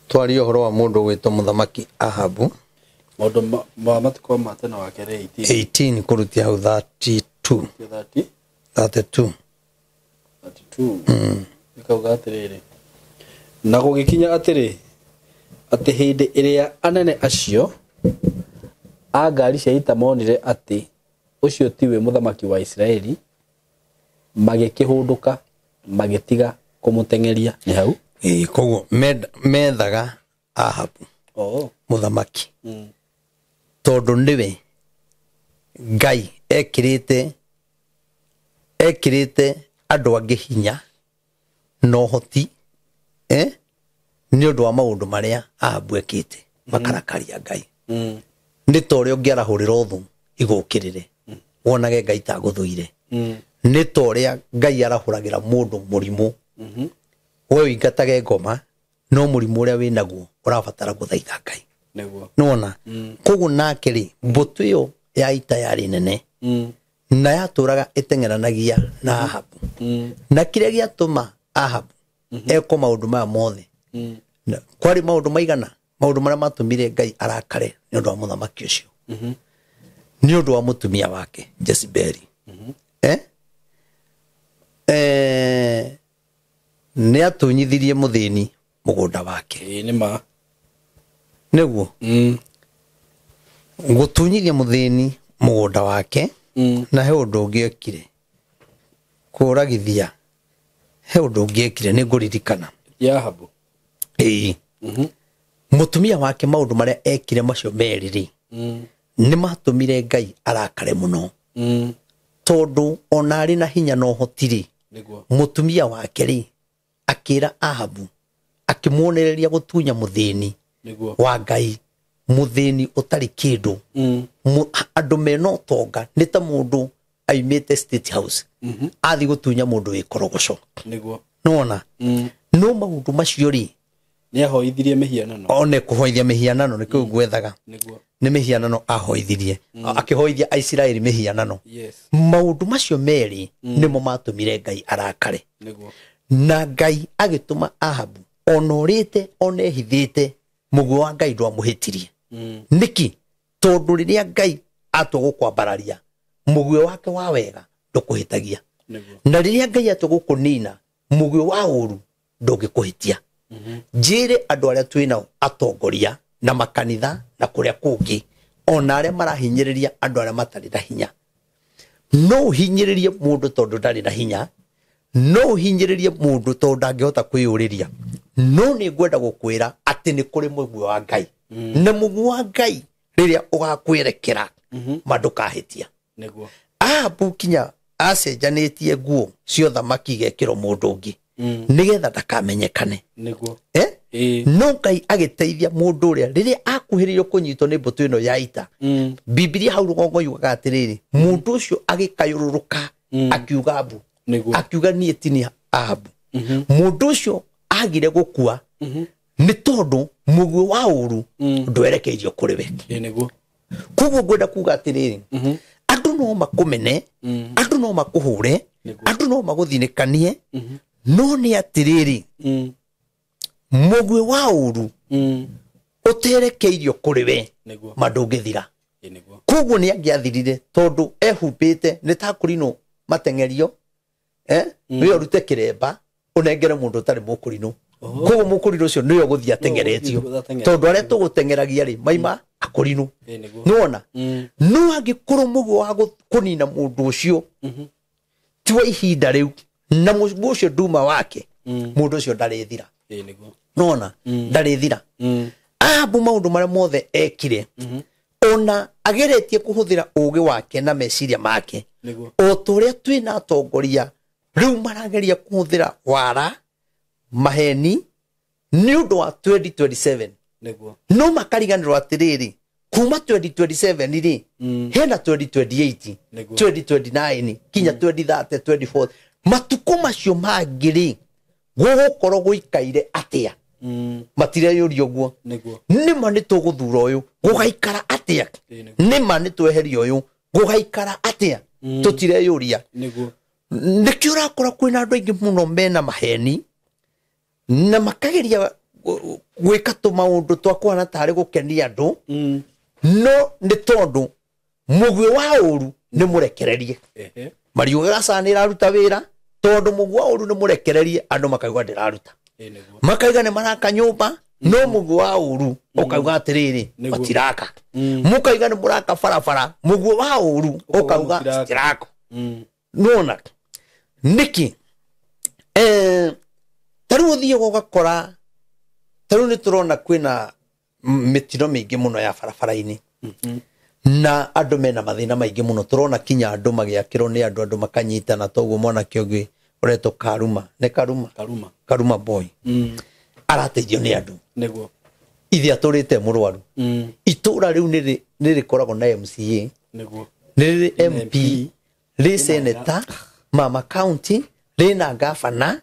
Twaria ũhoro wa mũndũ ũgwĩtwo mũthamaki Ahabu. Maũndũ ma matukũ ma tene wa kerĩ 18. 18 kũrutia hau 32. 32. 32. Ĩkauga atĩrĩrĩ. Na gũgĩkinya atĩrĩ, atĩ hĩndĩ ĩrĩa anene acio a ngari cia ita monire atĩ ũcio tiwe mũthamaki wa Isiraeli, magĩkĩhũndũka magĩtiga kũmũteng'eria. Nĩ hau? Ĩĩ, koguo methaga Ahabu mũthamaki. Tondũ nĩwe Ngai ekĩrĩte andũ angĩ hinya na ũhoti, nĩ ũndũ wa maũndũ marĩa Ahabu ekĩte, makarakaria Ngai. Nĩ ta ũrĩa ũngĩarahũrĩra ũthũ igũkĩrĩre, wonage Ngai ta agũthũire. Nĩ ta ũrĩa Ngai arahũragĩra mũndũ mũrimũ. We ũingatage ngoma, no mũrimũ ũrĩa wĩnaguo ũrabatara gũthaitha Ngai. Nĩguo. Nĩwona? Koguo nake rĩ, mbũtũ ĩyo ya ita yarĩ nene. Na yatũraga ĩteng'eranagia na Ahabu. Na kĩrĩa gĩatũma Ahabu eko maũndũ maya mothe. Kwarĩ maũndũ maigana, maũndũ marĩa matũmire Ngai arakare nĩ ũndũ wa mũthamaki ũcio. Nĩ ũndũ wa mũtumia wake Jezebeli. Nĩ atunyithirie mũthĩni mũgũnda wake. Ĩĩ, nĩ ma. Nĩguo. Gũtunyithia mũthĩni mũgũnda wake, na he ũndũ ũngĩ ekire. Kũragithia. He ũndũ ũngĩ ekire, nĩ ngũririkana. Ya Ahabu. Ĩĩ. Mũtumia wake maũndũ marĩa ekire macio merĩ rĩ, nĩ matũmire Ngai arakare mũno. Tondũ ona arĩ na hinya na ũhoti rĩ, mũtumia wake rĩ, akĩra Ahabu, akĩmuonereria gũtunya mũthĩni wa Ngai, mũthĩni ũtarĩ kĩndũ. Andũ mena ũtonga nĩ ta mũndũ aimĩte State House, athiĩ gũtunya mũndũ wĩ korogoco. Nĩguo. Nĩwona? No maũndũ macio rĩ, Nĩ ahoithirie mĩhianano. One kũhoithia mĩhianano nĩkĩo ngwethaga. Nĩguo. Nĩ mĩhianano ahoithirie. Akĩhoithia Aisiraeli mĩhianano. Yes. Maũndũ macio merĩ nĩmo matũmire Ngai arakare. Nĩguo. Na Ngai agĩtũma Ahabu onorĩte onehithĩte mũguo wa Ngai ndwamũhĩtirie. Nĩkĩ? Tondũ rĩrĩa Ngai atua gũkwambararia Mũguĩ wake wa wega ndũkũhĩtagia. Na rĩrĩa Ngai atũgũkũnina, mũguĩ wa ũru ndũngĩkũhĩtia. Njĩre andũ arĩa twĩnao atongoria na makanitha na kũrĩa kũngĩ, ona arĩa marahinyĩrĩria andũ arĩa matarĩ na hinya. No ũhinyĩrĩrie mũndũ tondũ ndarĩ na hinya, no ũhinyĩrĩrie mũndũ tondũ ndangĩhota kwĩyũrĩria. No nĩ ngwenda gũkwĩra atĩ nĩ kũrĩ mũguĩ wa Ngai. Na mũguĩ wa Ngai rĩrĩa ũgakwerekera, ma ndũkahĩtia. Ahabu kinya acenjanĩtie nguo cia ũthamaki igekĩrwo mũndũ ũngĩ nĩgetha ndakamenyekane. No Ngai agĩteithia mũndũ ũrĩa rĩrĩa akuhĩrĩirio kũnyitwo nĩ mbũtũ ĩno ya ita. Bibilia hau rũgongo yugaga atĩrĩrĩ, mũndũ ũcio agĩkayũrũrũka akiuga mbu, akiuga niĩ ti niĩ Ahabu. Mũndũ ũcio agire gũkua nĩ tondũ mũguĩ wa ũru ndwerekeirio kũrĩ we. Koguo ngwenda kuga atĩrĩrĩ, andũ no makũmene, andũ no makũhũre, andũ no magũthinĩkanie, no nĩ atĩrĩrĩ, mũguĩ wa ũru ũterekeirio kũrĩ we, ma ndũngĩthira. Koguo nĩ angĩathirire tondũ ehumbĩte nĩ ta kũrinũ mateng'erio, nĩwe ũrute kĩremba ũnengere mũndũ ũtarĩ mũkũrinũ. Koguo mũkũrinũ ũcio nĩwe ũgũthiĩ ateng'eretio, tondũ arĩa tũgũteng'eragia rĩ maima akũrinũ. Nĩwona? No angĩkorwo mũguĩ wa kũnina mũndũ ũcio ti wa ihinda rĩu, na mũguĩ ũcio nduma wake, mũndũ ũcio ndarĩthira. Nĩwona? Ndarĩthira. Ahabu maũndũ marĩa mothe ekire, ona ageretie kũhũthĩra ũũgĩ wake na meciria make, o ta ũrĩa twĩna atongoria rĩu marageria kũhũthĩra wara, maheni nĩ ũndũ wa 2027. No makariganĩrwo atĩrĩrĩ, kuma 2027 rĩ, hena 2028, 2029, kinya 2030, 2040. Matukũ macio mangĩ rĩ, gũgũkorwo gũikaire atĩa? Matireyũria ũguo. Nĩma nĩ tũgũthura ũyũ, gũgaikara atĩa? Nĩma nĩ tweheria ũyũ, gũgaikara atĩa? Tũtireyũria. Nĩkĩo ũrakora kwĩna andũ aingĩ mũno mena maheni na makageria gwĩka tũmaũndũ twa kũhana tarĩ gũkenia andũ, no nĩ tondũ mũguĩ wa ũru nĩ mũrekererie. Mariugaga ca nĩ ĩraruta wĩra, tondũ mũguĩ wa ũru nĩ mũrekererie, andũ makaigua ndĩraruta. Makaiga nĩ maraka nyũmba, no mũguĩ wa ũru ũkauga atĩrĩrĩ, matiraka. Mũkaiga nĩ mũraka barabara, mũguĩ wa ũru ũkauga citiraka. Nĩwona? Nĩkĩ? Ta rĩu ũthiaga ũgakora, ta rĩu nĩ tũrona kwĩna mĩtino mĩingĩ mũno ya barabara-inĩ. Na andũ mena mathĩna maingĩ mũno. Tũrona kinya andũ magĩakĩrwo nĩ andũ, andũ makanyitana, toguo mwanake ũngĩ ũretwo Karuma. Nĩ Karuma? Karuma. Karuma boy. Arateithio nĩ andũ. Ithe atũrĩte mũrwaru. Itũra rĩu nĩ rĩkoragwo na MCA. Nĩ rĩrĩ MP, rĩ senator, mama county, rĩna gavana.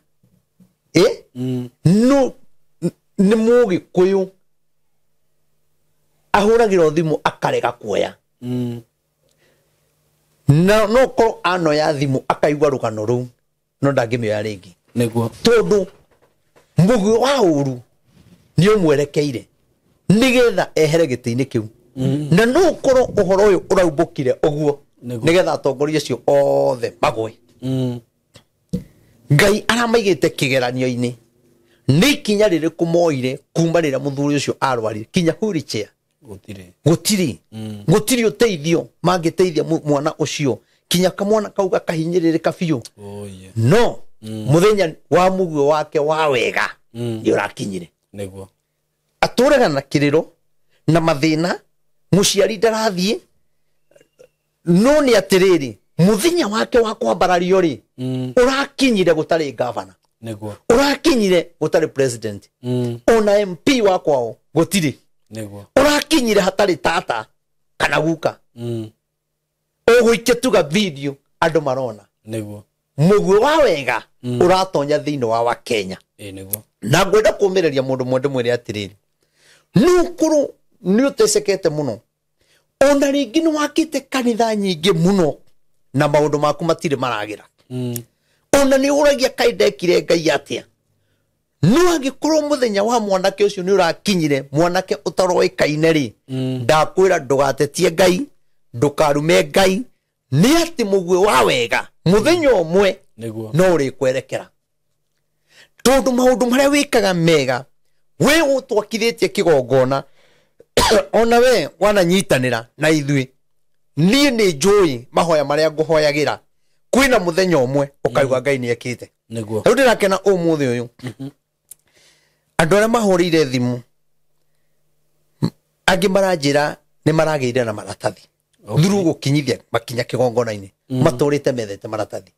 No nĩ Mũgĩkũyũ ahũragĩrwo thimũ akarega kuoya. Na no korwo anoya thimũ akaigua rũgano rũu, no ndangĩmĩoya rĩngĩ. Tondũ mũguĩ wa ũru nĩ ũmwerekeire nĩgetha ehere gĩtĩ-inĩ kĩu. Na no korwo ũhoro ũyũ ũraumbũkire ũguo, nĩgetha atongoria acio othe magwe. Ngai aramaigĩte kĩgeranio-inĩ. Nĩ ikinya rĩrĩkũ moire kuma rĩrĩa mũthuri ũcio arwarire kinya wheelchair? Gũtirĩ. Gũtirĩ ũteithio mangĩteithia mwana ũcio kinya kamwana kau gakahinyĩrĩrĩka biũ. No mũthenya wa mũguĩ wake wa wega nĩ ũrakinyire. Atũraga na kĩrĩro na mathĩna, mũciari ndarathiĩ, no nĩ atĩrĩrĩ, mũthenya wake wa kwambarario rĩ, ũrakinyire gũtarĩ gavana. Ũrakinyire gũtarĩ president. Ona MP wa kwao gũtirĩ. Ũrakinyire hatarĩ tata kana guka. Ũgũikia tuga video andũ marona. Mũguĩ wa wega ũratonya thĩinĩ wa Wakenya. Na ngwenda kũũmĩrĩria mũndũ mwende mwĩre atĩrĩrĩ, nĩ ũkũrũ nĩ ũtecekete mũno, ona rĩngĩ nĩ wakĩte kanitha nyingĩ mũno na maũndũ maku matirĩ maragĩra. Ona nĩ ũragia kaĩ ndekire Ngai atĩa. No angĩkorwo mũthenya wa mwanake ũcio nĩ ũrakinyire, mwanake ũtaroĩkaine rĩ, ndakwĩra ndũgatetie Ngai, ndũkarume Ngai, Nĩ atĩ mũguĩ wa wega mũthenya ũmwe Nĩguo. no ũrĩkwerekera. Tondũ maũndũ marĩa wĩkaga mega, we ũtwakithĩtie kĩgongona, ona we wananyitanĩra na ithuĩ. Niĩ nĩ njũĩ mahoya marĩa ngũhoyagĩra. Kwĩna mũthenya ũmwe ũkaigua Ngai nĩ ekĩte. Nĩguo. Rĩu ndĩrakena ũmũthĩ ũyũ. Andũ arĩa mahũrĩire thimũ, angĩ maranjĩra nĩ maragĩire na maratathi. Okay. Through gũkinyithia makinya kĩgongona-inĩ. Matũrĩte methete maratathi.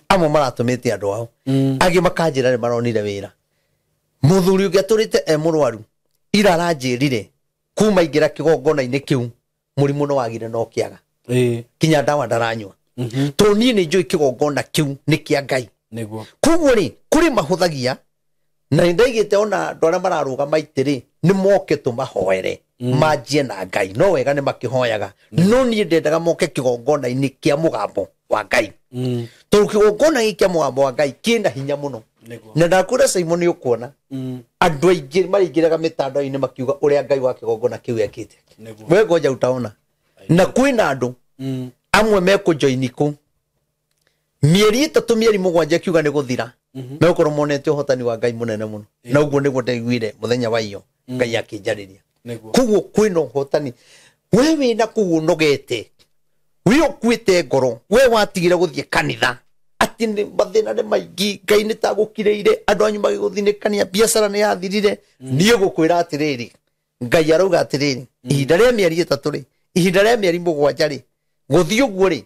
Amwe maratũmĩte andũ ao. Angĩ makanjĩra nĩ maronire wĩra. Mũthuri ũngĩ atũrĩte e mũrwaru, ira aranjĩrire kuma ingĩra kĩgongona-inĩ kĩu mũrimũ no wagire no kĩaga. Ĩĩ. Kinya ndawa ndaranyua. Tondũ niĩ nĩ njũĩ kĩgongona kĩu nĩ kĩa Ngai. Nĩguo. Koguo rĩ, kũrĩ mahũthagia, na nĩ ndaigĩte ona andũ arĩa mararũgama itĩ rĩ, nĩ moke tũmahoere, manjie na Ngai. No wega nĩ makĩhoyaga. No niĩ ndendaga moke kĩgongona-inĩ kĩa mũgambo wa Ngai. Tondũ kĩgongona gĩkĩ kĩa mũgambo wa Ngai kĩna hinya mũno. Nĩguo. Na ndakwĩra Simon nĩ ũkuona, andũ aingĩ maraingĩraga mĩtandao-inĩ makiuga ũrĩa Ngai wa kĩgongona kĩu ekĩte. Nĩguo. We ngoja utaona. Na kwĩna andũ amwe mekũjoini kũu mĩeri 3 mĩeri 7 kiuga nĩ gũthira, megũkorwo monete ũhotani wa Ngai mũnene mũno. Na ũguo nĩguo ndaiguire mũthenya wa iyo Ngai akĩnjarĩria. Nĩguo. Koguo kwĩna ũhotani. We wĩna kũu ũnogete, we ũkuĩte ngoro, we watigire gũthiĩ kanitha, atĩ nĩ mathĩna nĩ maingĩ, Ngai nĩ ta gũkirĩire, andũ anyu magĩgũthinĩkania, biacara nĩ yathirire. Niĩ ngũkwĩra atĩrĩrĩ, Ngai arauga atĩrĩrĩ, ihinda rĩa mĩeri 3 rĩ, ihinda rĩa mĩeri 7 rĩ, gũthiĩ ũguo rĩ,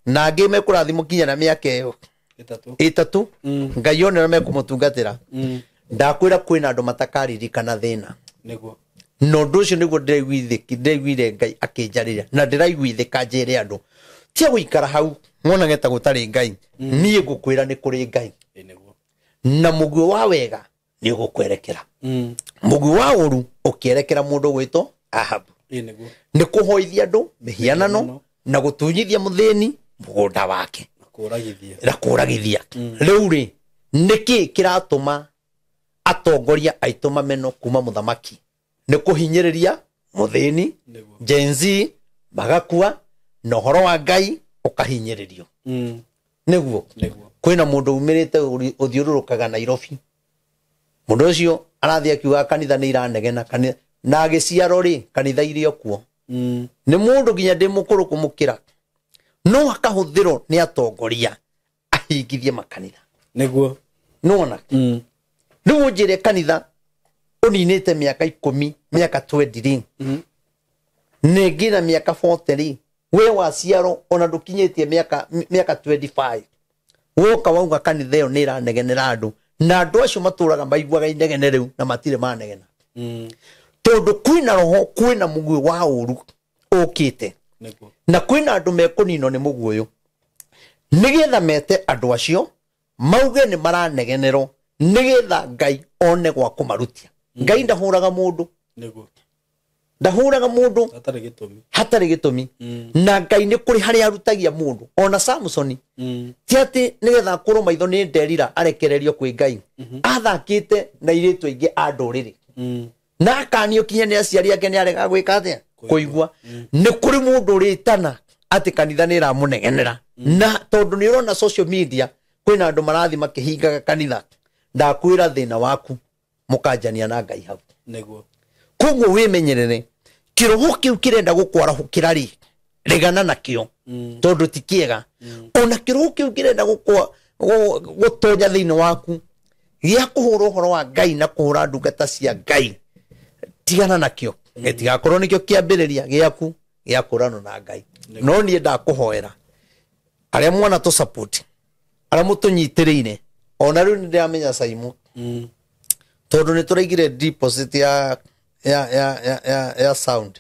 na angĩ mekũrathimwo kinya na mĩaka ĩyo 3. 3, Ngai one ũrĩa mekũmũtungatĩra. Ndakwĩra kwĩna andũ matakaririkana thĩna. Nĩguo. Na ũndũ ũcio nĩguo ndĩraiguire Ngai akĩnjarĩria, na ndĩraiguithĩka njĩre andũ tia gũikara hau monage ta gũtarĩ Ngai. Niĩ ngũkwĩra nĩ kũrĩ Ngai. Nĩguo. Na mũguĩ wa wega nĩ ũgũkwerekera. Mũguĩ wa ũru ũkĩerekera mũndũ gwĩtwo Ahabu. Nĩguo. Nĩ kũhoithia andũ mĩhianano na gũtunyithia mũthĩni mũgũnda wake. Na kũragithia. Na kũragithia. Rĩu rĩ, nĩkĩ kĩratũma atongoria aitũ mameno kuma mũthamaki? Nĩ kũhinyĩrĩria mũthĩni, Nĩguo. Gen Z magakua, na ũhoro wa Ngai ũkahinyĩrĩrio. Nĩguo. Nĩguo. Kwĩna mũndũ umĩrĩte ũthiũrũrũkaga Nairobi. Mũndũ ũcio arathiĩ akiugaga kanitha nĩ iranegena, kanitha na agĩciarwo rĩ, kanitha irĩ o kuo. Nĩ mũndũ nginya ndĩ mũkũrũ kũmũkĩra, no akahũthĩrwo nĩ atongoria ahingithie makanitha. Nĩguo. Nĩwona? Rĩu ũnjĩre kanitha ũninĩte mĩaka 10, mĩaka 20 rĩ, nĩngĩ na mĩaka 40 rĩ, we waciarwo ona ndũkinyĩtie mĩaka 25, woka wauga kanitha ĩyo nĩ ĩranegenera andũ, na andũ acio matũraga maiguaga inegene rĩu na matirĩ manegena. Tondũ kwĩna roho, kwĩna mũguĩ wa ũru ũkĩte. Nĩguo. Na kwĩna andũ mekũninwo nĩ mũguĩ ũyũ, nĩgetha mete andũ acio mauge nĩ maranegenerwo, nĩgetha Ngai one gwa kũmarutia. Ngai ndahũraga mũndũ. Nĩguo. Ndahũraga mũndũ Hatarĩ gĩtũmi. hatarĩ gĩtũmi. Na Ngai nĩ kũrĩ harĩa arutagia mũndũ. Ona Samsoni, ti atĩ nĩgetha akũrwo maitho nĩ Delila arekererio kwĩ Ngai. Athakĩte na airĩtu aingĩ a ndũrĩrĩ. Na akanio kinya nĩ aciari ake nĩ arega gwĩka atĩa? Kũigua. Nĩ kũrĩ mũndũ ũrĩtana atĩ kanitha nĩ ĩramũnegenera. Na tondũ nĩ ũrona social media kwĩna andũ marathiĩ makĩhingaga kanitha, ndakwĩra thĩna waku mũkanjania na Ngai hau. Nĩguo. Koguo wĩmenyerere, kĩroho kĩu kĩrenda gũkwarahũkĩra rĩ, regana nakĩo, tondũ ti kĩega. Ona kĩroho kĩu kĩrenda gũtonya thĩinĩ waku gĩa kũhũra ũhoro wa Ngai na kũhũra ndungata cia Ngai, tigana nakĩo. Gĩtigakorwo nĩkĩo kĩambĩrĩria gĩaku gĩa kũranwo na Ngai. No niĩ ndakũhoera arĩa mwana tũ support, arĩa mũtũnyitĩrĩire, ona rĩu nĩ ndĩramenya Simon, tondũ nĩ tũraigire deposit ya sound.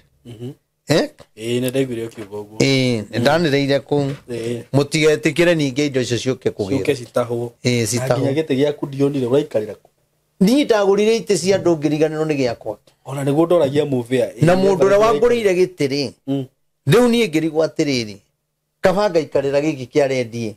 Ĩĩ, nĩ ndaiguire ũkiuga ũguo. Ĩĩ, nĩ ndanĩrĩire kũu. Mũtigetĩkĩre ningĩ indo icio ciũke kũgĩra. Ciũke citahwo. Ĩĩ, citahwo. Na nginya gĩtĩ gĩaku ndionire ũraikarĩra kũ? Niĩ ndagũrire itĩ cia andũ ngĩriganĩrwo nĩ gĩakwa. Ona nĩguo ndoragia mũbĩa. Na mũndũ ũrĩa wangũrĩire gĩtĩ rĩ, rĩu niĩ ngĩrigwo atĩrĩrĩ, kaba ngaikarĩra gĩkĩ kĩa rendi.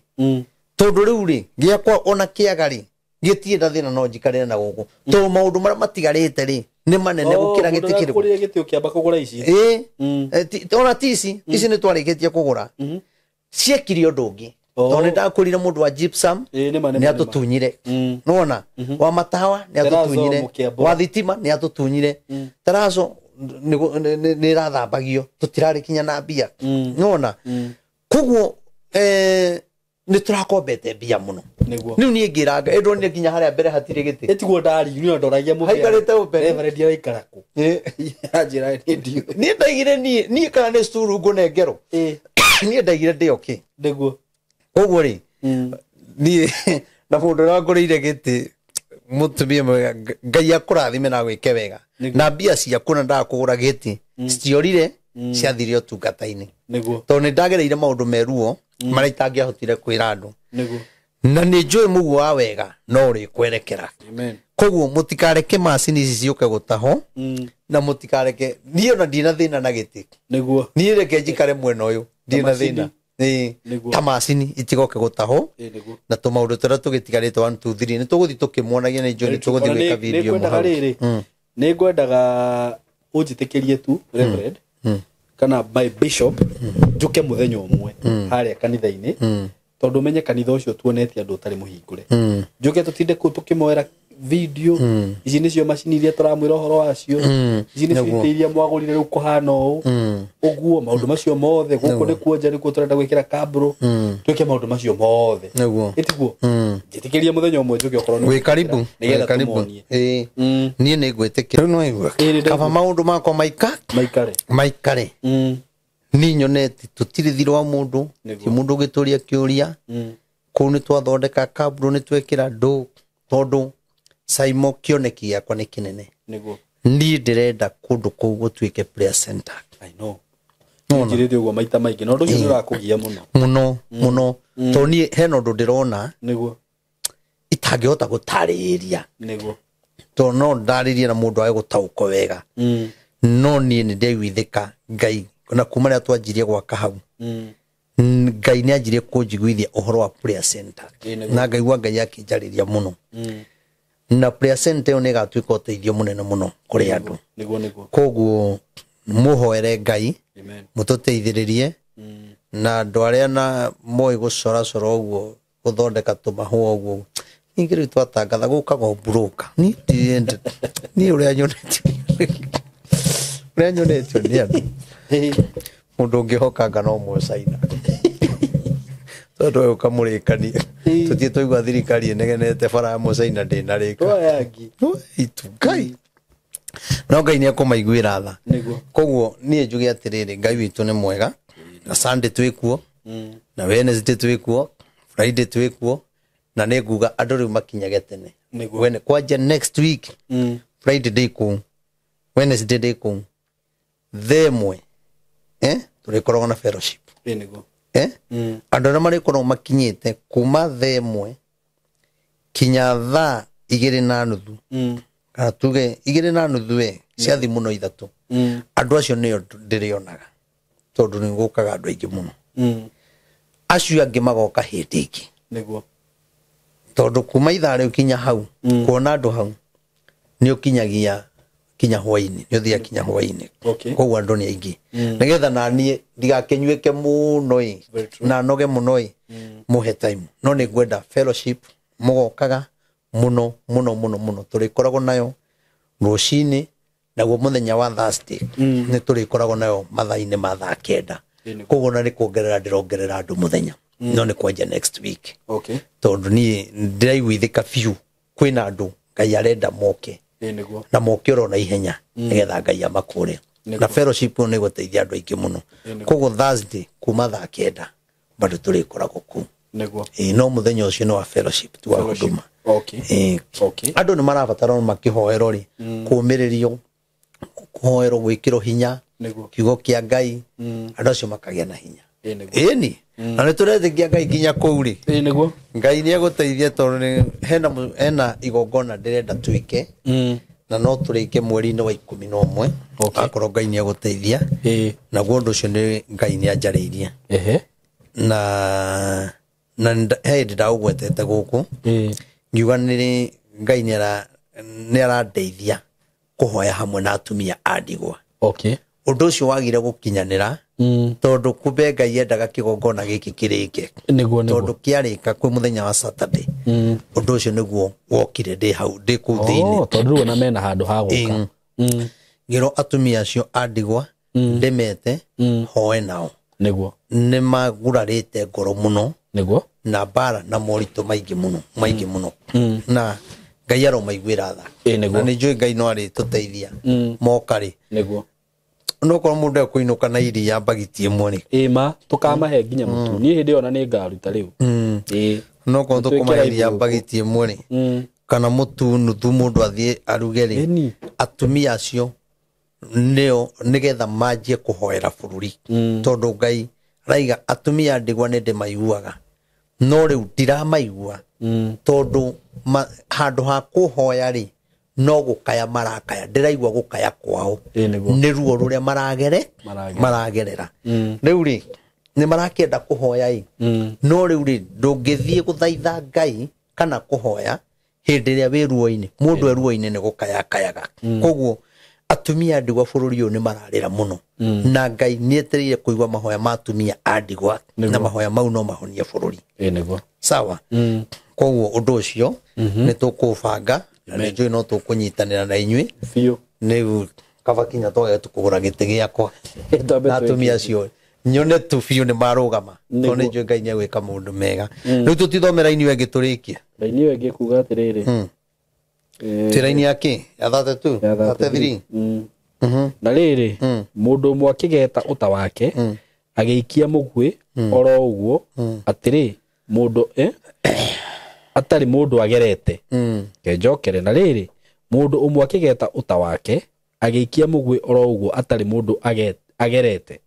Tondũ rĩu rĩ, gĩakwa ona kĩaga rĩ, Gĩtirĩ na thĩna no njikarĩre na gũkũ tondũ maũndũ marĩa matigarĩte rĩ nĩ manene gũkĩra gĩtĩ kĩrĩkũ. Kũrĩa gĩtĩ ũkĩamba kũgũra ici. Ĩĩ. Ona ti ici, ici nĩ twarĩkĩtie kũgũra, ciekire ũndũ ũngĩ tondũ nĩ ndakũrire mũndũ wa gypsum, Ĩĩ, nĩ ma, nĩ nĩ ma, nĩ ma. atũtunyire, nĩwona wa matawa nĩ Terazo atũtunyire, mũkĩambũra. wa thitima nĩ atũtunyire, terazo nĩ ĩrathambagio, tũtirarĩ kinya na mbia, nĩwona. Koguo nĩ tũrakombete mbia mũno. Nĩguo. Rĩu niĩ ngĩranga ĩndonire nginya harĩa mbere hatirĩ gĩtĩ. Ĩtiguo ndari niĩ ndoragia mũbĩa. Haikarĩte ũmbere. Reverend araikara kũ? Anjĩra nĩ ndiũĩ. Niĩ ndaigire niĩ kana nĩ curu ngũnengerwo. Ĩĩ. Niĩ ndaigire ndĩ okay. Nĩguo. Koguo rĩ, niĩ na mũndũ ũrĩa wangũrĩire gĩtĩ, mũtumia mwega, Ngai akũrathime na agwĩke wega. Nĩguo. Na mbia ciaku na ndakũgũra gĩtĩ citiorire, ciathire ũtungata-inĩ. Nĩguo. Tondũ nĩ ndagereire maũndũ meruo marĩa itangĩahotire kwĩra andũ. Nĩguo. Na nĩ njũĩ mũguo wa wega no ũrĩkwerekera. Amen. Koguo mũtikareke macini ici ciũke gũtahwo, na mũtikareke niĩ ona ndina thĩna na gĩtĩ. Nĩguo. Niĩ reke njikare mwena ũyũ, ndirĩ na macini. thĩna. Ĩĩ. Nĩguo. Ta macini itigoke gũtahwo. Ĩĩ, nĩguo. Na tũmaũndũ tũrĩa tũgĩtigarĩte 1 2 3 nĩ tũgũthiĩ tũkĩmuonagia, nĩ njũĩ nĩ tũgũthiĩ Ona gwĩka video nĩ ngwendaga hau. rĩrĩ, nĩ ngwendaga ũnjĩtĩkĩrie tu Reverend kana my bishop njũke mũthenya ũmwe harĩa kanitha-inĩ, tondũ menye kanitha ũcio tuonetie andũ ũtarĩ mũhingũre, njũke tũtinde kũu tũkĩmoera video, ici nĩcio macini iria tũramwĩra ũhoro wacio, ici nĩcio Nĩguo. itĩ iria mwagũrire rĩu kũhana ũũ ũguo, maũndũ macio mothe gũkũ nĩ kuonja, nĩkuo tũrenda gwĩkĩra kabro, twĩke maũndũ macio mothe. Nĩguo. Ĩtiguo njĩtĩkĩrie mũthenya ũmwe njũke okorwo nĩ Wĩ karibu. nĩgetha Wĩ karibu. tũmonie. Ĩĩ. Niĩ nĩ ngwĩtĩkĩra rĩu no igua Ĩĩ, nĩ ndaigua. kaba maũndũ makwa maika Maikare. Maikare. Niĩ nyonete tũtirĩ thirĩ wa mũndũ. Nĩguo. Ti mũndũ ũgĩtũria kĩũria. Kũu nĩ twathondeka kabro, nĩ twekĩra ndũ, tondũ Saimo kĩoneki gĩakwa nĩ kĩnene. Nĩguo. Niĩ ndĩrenda kũndũ kũu gũtuĩke prayer center. I know. Njĩrĩte ũguo maita maingĩ na ũndũ ũcio nĩ ũrakũgia mũno. Mũno mũno, tondũ niĩ hena ũndũ ndĩrona Nĩguo. itangĩhota gũtarĩria. Nĩguo. Tondũ no ndarĩrie na mũndũ age gũtaũkwo wega, no niĩ nĩ ndaiguithĩka Ngai na kuma rĩrĩa twanjirie gwaka hau, Ngai nĩ anjirie kũnjiguithia ũhoro wa prayer center. Ĩĩ, nĩguo. Na ngaigua Ngai akĩnjarĩria mũno, na prayer center ĩyo nĩ ĩgatuĩka ũteithio mũnene mũno kũrĩ andũ. Nĩguo, nĩguo. Koguo mũhoere Ngai Amen. mũtũteithĩrĩrie, na andũ arĩa na moĩ gũcoracora ũguo, gũthondeka tũmahũa ũguo, ningĩ rĩu twatangatha gũkaga ũmburũka. Niĩ ndirenda, niĩ ũrĩa nyonetio nĩ andũ, mũndũ ũngĩhokanga no mũcaina, tondũ ũyũ ũkamũrĩkania tũthiĩ twaigua thirikari ĩnegenete bara ya mũcaina ndĩnarĩka. Twayangi. Itu Ngai, no Ngai nĩ ekũmaiguĩra tha. Nĩguo. Koguo niĩ njuge atĩrĩrĩ, Ngai witũ nĩ mwega, na Sunday twĩkuo, na Wednesday twĩkuo, Friday twĩkuo, na nĩ nguga andũ rĩu makinyage tene. Nĩguo. Kwanja next week Friday ndĩ kũu, Wednesday ndĩ kũu, thaa 1 tũrĩkoragwo na fellowship. Ĩĩ, nĩguo. Andũ arĩa marĩkoragwo makinyĩte kuma thaa 1 kinya thaa 2:30, kana tuge 2:30 ciathi mũno 3, andũ acio nĩo ndĩrĩonaga, tondũ nĩ gũkaga andũ aingĩ mũno. Acio angĩ magoka hĩndĩ ĩngĩ. Nĩguo. Tondũ kuma ithaa rĩu kinya hau, kuona andũ hau nĩ ũkinyagia kinya hwainĩ, nĩ ũthiaga kinya hwainĩ. Okay. Koguo andũ nĩ aingĩ, nĩgetha naniĩ ndigakĩnyuĩke mũno ĩ, Very true. na noge mũno ĩ, mũhe time. No nĩ ngwenda fellowship mũgokaga mũno mũno mũno mũno, tũrĩkoragwo nayo rũcinĩ, naguo mũthenya wa Thursday nĩ tũrĩkoragwo nayo mathaa-inĩ ma thaa 9. Ĩĩ, nĩguo. Koguo na nĩ kuongerera ndĩrongerera andũ mũthenya, no nĩ kwanja next week. Okay. Tondũ niĩ ndĩraiguithĩka biũ kwĩna andũ Ngai arenda moke. Ĩĩ, nĩguo. Na moke oro na ihenya, nĩgetha Ngai amakũre. Nĩguo. Na fellowship ĩyo nĩ ĩgũteithia andũ aingĩ mũno. Nĩguo. Koguo Thursday kuma thaa 9 bado tũrĩkoragwo kũu. Nĩguo. Ĩĩ, no mũthenya ũcio nĩ wa fellowship tu, wa Fellowship. huduma. Okay. Ĩĩ. Okay. Andũ nĩ marabatara makĩhoerwo rĩ, kũũmĩrĩrio, kũhoerwo, gwĩkĩrwo hinya Nĩguo. kiugo kĩa Ngai, andũ acio makagĩa na hinya. Ĩĩ, nĩguo. Ĩni na nĩ tũretĩkia Ngai nginya kũu rĩ. Ĩĩ, nĩguo. Ngai nĩ egũteithia, tondũ hena igongona ndĩrenda twĩke, na no tũrĩke mweri-inĩ wa 11. Okay. Akorwo Ngai nĩ egũteithia. Ĩĩ. Naguo ũndũ ũcio nĩ Ngai nĩ anjarĩirie, Ehe. na he hĩndĩ ndaũgwetete gũkũ. Ĩĩ. Ngiuga nĩ Ngai nĩ arandeithia kũhoya hamwe na atumia a ndigwa. Okay. Ũndũ ũcio wagire gũkinyanĩra tondũ kumbe Ngai endaga kĩgongona gĩkĩ kĩrĩke. Nĩguo Tondũ nĩguo. kĩarĩka kwĩ mũthenya wa Saturday. Ũndũ ũcio nĩguo wokire ndĩ hau ndĩ kũu thĩinĩ. Oh, tondũ rĩu ona mena handũ ha gũka. Ngĩrwo atumia acio a ndigwa ndĩmete hoe nao. Nĩguo. Nĩ magurarĩte ngoro mũno Nĩguo. na mbara na moritũ maingĩ mũno maingĩ mũno na Ngai aromaiguĩra tha. Ĩ, nĩguo. Na nĩ njũĩ Ngai no arĩtũteithia moka rĩ. Nĩguo. Nokorwo mũndũ ekũinũka na iria mbagiti ĩmwe rĩ. Ĩ ma tũkamahe nginya mũtu. Niĩ hĩndĩ ĩyo ona nĩ ngaruta rĩu. Ĩ. Nokorwo Tũtwĩkĩra tũkũmahe iria ibũrũkũ. mbagiti ĩmwe rĩ kana mũtu nuthu mũndũ athiĩ aruge rĩ. Ĩni. Atumia acio nĩo nĩgetha manjie kũhoera bũrũri. Tondũ Ngai raiga atumia a ndigwa nĩ ndĩmaiguaga no rĩu ndiramaigua tondũ handũ ha kũhoya rĩ no gũkaya marakaya ndĩraigua gũkaya kwao Ĩ, nĩguo. nĩ ruo rũrĩa maragerera. Rĩu rĩ nĩ marakĩenda kũhoya ĩ no rĩu rĩ ndũngĩthiĩ gũthaitha Ngai kana kũhoya hĩndĩ ĩrĩa wĩ ruo-inĩ. Mũndũ e ruo-inĩ nĩ gũkaya akayaga. Koguo atumia a ndigwa bũrũri ũyũ nĩ mararĩra mũno na Ngai nĩ etereire kũigua mahoya ma atumia a ndigwa na mahoya mau no mahonie bũrũri. Ĩ, nĩguo. Sawa. Koguo ũndũ ũcio nĩ tũkũbanga na nĩ njũĩ no tũkũnyitanĩra na inyuĩ. Biũ. Rĩu kaba kinya twage tũkũgũra gĩtĩ gĩakwa Twambe na atumia twĩke. acio nyone tu biũ nĩ marũgama tondũ nĩ njũĩ Ngai nĩ egwĩka maũndũ mega. Rĩu tũtithome raini ĩyo ĩngĩ tũrĩkie. Raini ĩyo ĩngĩ kuga atĩrĩrĩ. Twĩ raini ya kĩ? Ya 32? Ya 33? Na rĩrĩ mũndũ ũmwe akĩgeta ũta wake agĩikia mũguĩ oro ũguo atĩrĩ mũndũ atarĩ mũndũ agerete. Kenjokere. Na rĩrĩ mũndũ ũmwe akĩgeta ũta wake agĩikia mũguĩ oro ũguo atarĩ mũndũ agerete.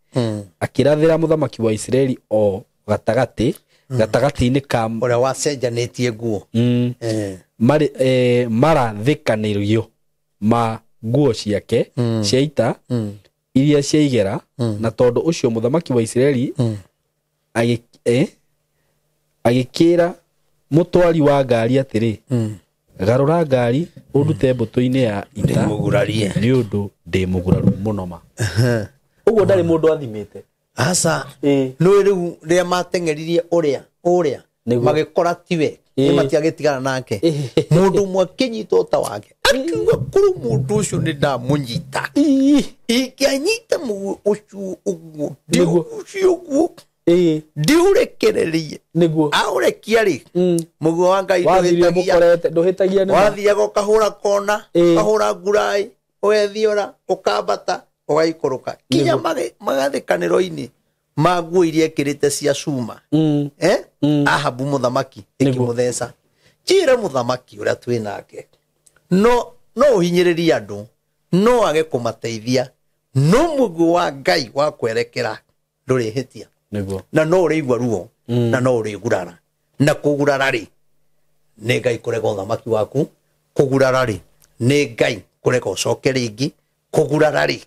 Akĩrathĩra mũthamaki wa Isiraeli o gatagatĩ gatagatĩ-inĩ ka ũrĩa wacenjanĩtie nguo. Marathĩkanĩrio ma nguo ciake cia ita iria cia igera. Na tondũ ũcio mũthamaki wa Isiraeli agĩkĩra mũtwari wa ngari atĩrĩ, garũra ngari ũndute mbũtũ-inĩ ya ita Ndĩmũgurarie. nĩ ũndũ ndĩ mũguraru mũno ma. Ũguo ndarĩ mũndũ athimĩte. Aca. Ĩ. Nĩ rĩu rĩrĩa mateng'eririe ũrĩa Nĩguo. magĩkora tiwe Ĩ. nĩ matiagĩtigana nake. Mũndũ ũmwe akĩnyita ũta wake akiuga kũrĩ mũndũ ũcio nĩ ndamũnyita. Ingĩanyita mũguĩ ũcio ũguo Nĩguo. ũcio ũguo Ĩ. ndiũrekererie. Nĩguo. Aũrekia rĩ mũguĩ wa Ngai Wathire ndũhĩtagia. mũkorete ndũhĩtagia nĩ ma. Wathiaga ũkahũra kona Ĩ. ũkahũra nguraĩ ũgethiora ũkambata ũgaikũrũka kinya magathĩkanĩro-inĩ ma nguo iria ekĩrĩte cia cuma. Ahabu mũthamaki ĩkĩmũtheca. Njĩre mũthamaki ũrĩa twĩ nake no ũhinyĩrĩrie andũ no age kũmateithia no mũguĩ wa Ngai wa kwerekera ndũrĩhĩtia. Nĩguo. Na no ũrĩigua ruo na no ũrĩgurara. Na kũgurara rĩ nĩ Ngai kũrega ũthamaki waku. Kũgurara rĩ nĩ Ngai kũrega ũcoke rĩngĩ. Kũgurara rĩ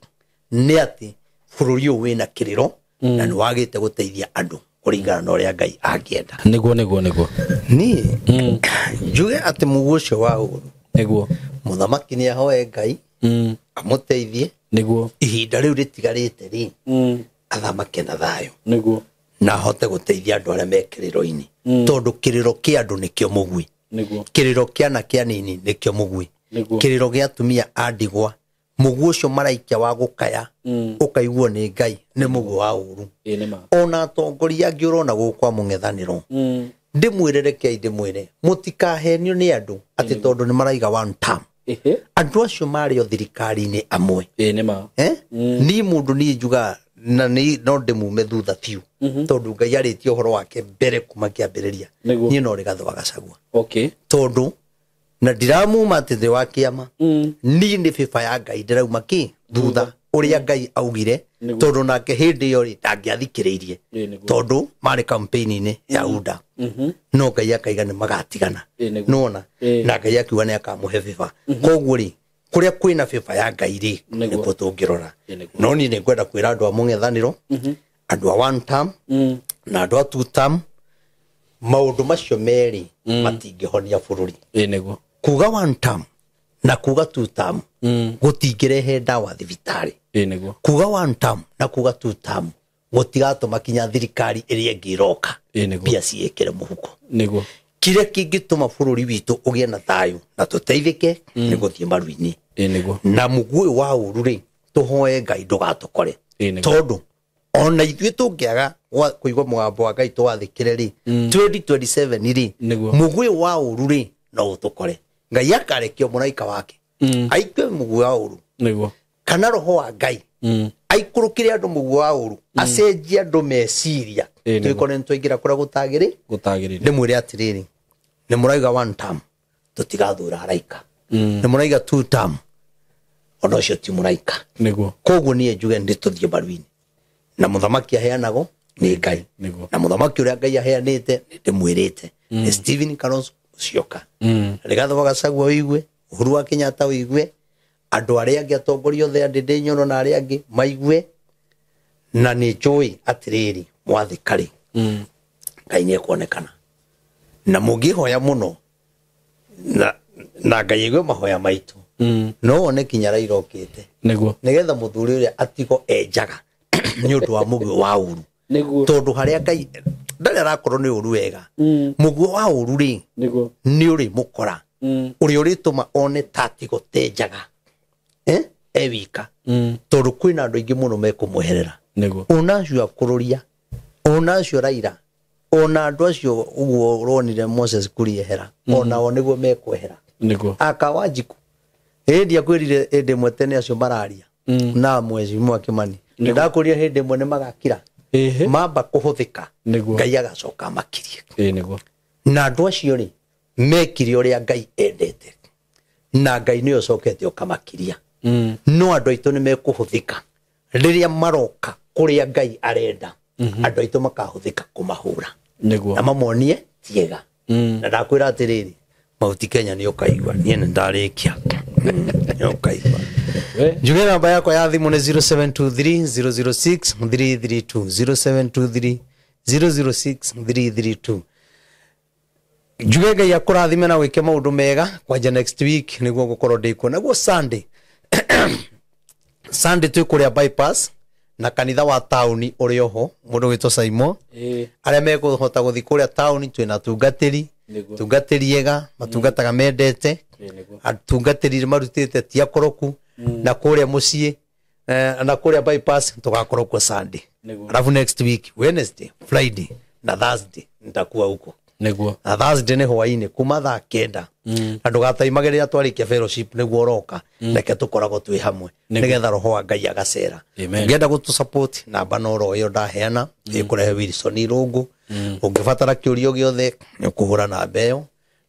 nĩ atĩ bũrũri ũyũ wĩna kĩrĩro na nĩ wagĩte gũteithia andũ kũringana na ũrĩa Ngai angĩenda. Nĩguo nĩguo nĩguo. Niĩ njuge atĩ mũguĩ ũcio wa ũũru Nĩguo. mũthamaki nĩ ahoe Ngai amũteithie Nĩguo. ihinda rĩu rĩtigarĩte rĩ athamake na thayũ Nĩguo. na ahote gũteithia andũ arĩa me kĩrĩro-inĩ. Tondũ kĩrĩro kĩa andũ nĩkĩo mũguĩ. Nĩguo. Kĩrĩro kĩa anake anini nĩkĩo mũguĩ. Nĩguo. Kĩrĩro gĩa atumia a ndigwa mũguĩ ũcio maraikia wa gũkaya ũkaiguo nĩ Ngai nĩ mũguĩ wa ũũru. Ĩ, nĩ ma. Ona atongoria angĩ ũrona gũkũ kwa mũng'ethanĩro ndĩmwĩre rekei ndĩmwĩre mũtikahenio nĩ andũ atĩ tondũ nĩ maraiga one term. Ĩhĩ. Andũ acio marĩ o thirikari-inĩ amwe. Ĩ, nĩ ma. Niĩ mũndũ niĩ njugaga na nĩ no ndĩmume thutha biũ tondũ Ngai arĩtie ũhoro wake mbere kuma kĩambĩrĩria. Nĩguo. Niĩ no Rigathĩ wa Gachagua. Okay. Tondũ na ndiramuma atĩ thĩ wa kĩama niĩ nĩ bĩba ya Ngai ndĩrauma kĩ thutha ũrĩa Ngai augire Nĩguo. tondũ nake hĩndĩ ĩyo rĩ ndangĩathikĩrĩirie Ĩ, nĩguo. tondũ marĩ campaign-inĩ ya UDA no Ngai akaiga nĩ magatigana. Ĩ, nĩguo. Nĩwona? Ĩ. Na Ngai akiuga nĩ akamũhe bĩba. Koguo rĩ kũrĩa kwĩna bĩba ya Ngai rĩ Nĩguo. nĩkuo tũngĩrora. Ĩ, nĩguo. No niĩ nĩngwenda kwĩra andũ a mũng'ethanĩro andũ a one term na andũ a two term Maũndũ macio merĩ matingĩhonia bũrũri. Ĩ nĩguo. Kuga one term na kuga two term gũtingĩrehe ndawa thibitarĩ. Ĩ nĩguo. Kuga one term na kuga two term gũtigatũma kinya thirikari ĩrĩa ĩngĩ ĩroka Ĩ nĩguo. mbia ciĩkĩre mũhuko. Nĩguo. Kĩrĩa kĩngĩtũma bũrũri witũ ũgĩe na thayũ na tũteithĩke nĩ gũthiĩ maru-inĩ. Ĩ nĩguo. Na mũguĩ wa ũru rĩ, tũhoe Ngai ndũgatũkore. Ĩ nĩguo. Tondũ ona ithuĩ tũngĩaga kũigua mũgambo wa Ngai tũwathĩkĩre rĩ, 2027 rĩ, Nĩguo. mũguĩ wa ũru rĩ no ũtũkore. Ngai akarekio mũraika wake aigue mũguĩ wa ũru, Nĩguo. kana roho wa Ngai aikũrũkĩre andũ mũguĩ wa ũru, acenjie andũ meciria, Ĩ nĩguo. twĩkore nĩtwaingĩra kũrĩa gũtagĩrĩ. Gũtagĩrĩire. Ndĩmwĩre atĩrĩrĩ, nĩ mũraiga one term tũtigathura araika, nĩ mũraiga two term ona ũcio ti mũraika. Nĩguo. Koguo niĩ njuge nĩ tũthiĩ maru-inĩ, na mũthamaki aheanagwo nĩ Ngai. Nĩguo. Na mũthamaki ũrĩa Ngai aheanĩte nĩ ndĩmwĩrĩte nĩ Stephen Kalonzo Musyoka, Rigathĩ wa Gachagua ũigue, Uhuru wa Kenyatta ũigue, andũ arĩa angĩ atongoria othe a Ndĩndĩ Nyoro na arĩa angĩ maigue, na nĩ njũĩ atĩrĩrĩ, mwathĩka rĩ, Ngai nĩ ekuonekana, na mũngĩhoya mũno na Ngai aigue mahoya maitũ, no wone kinya Raila okĩte Nĩguo. nigetha mũthuri ũrĩa atigo enjaga nĩ ũndũ wa mũguĩ wa ũru. Nĩguo. Tondũ harĩa Ngai ndarĩ arakorwo nĩ ũru wega, mũguĩ wa ũru rĩ Nĩguo. nĩ ũrĩ mũkora ũrĩa ũrĩtũma one ta atigo tenjaga e wika, tondũ kwĩna andũ aingĩ mũno mekũmweherera. Nĩguo. Ona acio akũrũria, ona acio Raila, ona andũ acio ũguo ũronire Moses Kuria ehera, onao nĩguo mekwehera. Nĩguo. Aka Wanjiku hĩndĩ akwĩrire hĩndĩ ĩmwe tene acio mararia na Mheshimiwa Kimani, nĩndakwĩrire hĩndĩ ĩmwe nĩ magakira, Ĩhĩ. mamba kũhũthĩka, Nĩguo. Ngai agacoka amakirie. Ĩ nĩguo. Na andũ acio rĩ mekire ũrĩa Ngai endete, na Ngai nĩwe ũcokete ũkamakiria. No andũ aitũ nĩ mekũhũthĩka rĩrĩa maroka kũrĩa Ngai arenda, andũ aitũ makahũthĩka kũmahũra Nĩguo. na mamonie tiega. Na ndakwĩra atĩrĩrĩ, Mauti Kenya nĩ ũkaigua, niĩ nĩ ndarĩkia, nĩ ũkaigua. We. Njuge namba yakwa ya thimũ nĩ 0723 006 332, 0723 006 332. Njuge Ngai akũrathime na wĩke maũndũ mega kwanja next week nĩguo ngũkorwo ndĩkuo. Naguo Sunday, Sunday twĩ kũrĩa bypass na kanitha wa taũni ũrĩ oho mũndũ wĩtwo Saimo. Ĩ. Arĩa mekũhota gũthiĩ kũrĩa taũni twĩna tungatĩri, Nĩguo. tungatĩri ega matungataga mendete, Ĩ nĩguo. atungatĩri marutĩte ti akoroku, na kũrĩa mũciĩ na kũrĩa bypass tũgakorwo kuo Sunday. Nĩguo. Alafu next week Wednesday, Friday na Thursday nitakuwa huko. Nĩguo. Na Thursday nĩ hwainĩ kuma thaa 9, na ndũgataimage rĩrĩa twarĩkia fellowship nĩguo ũroka, reke tũkoragwo twĩ hamwe nĩgetha roho wa Ngai agacera. Amen. Ũngĩenda gũtũ support namba no ro ĩyo ndaheana ĩkũrehe Wilson Irũngũ. Ũngĩbatara kĩũria gĩothe nĩ ũkũhũra namba ĩyo.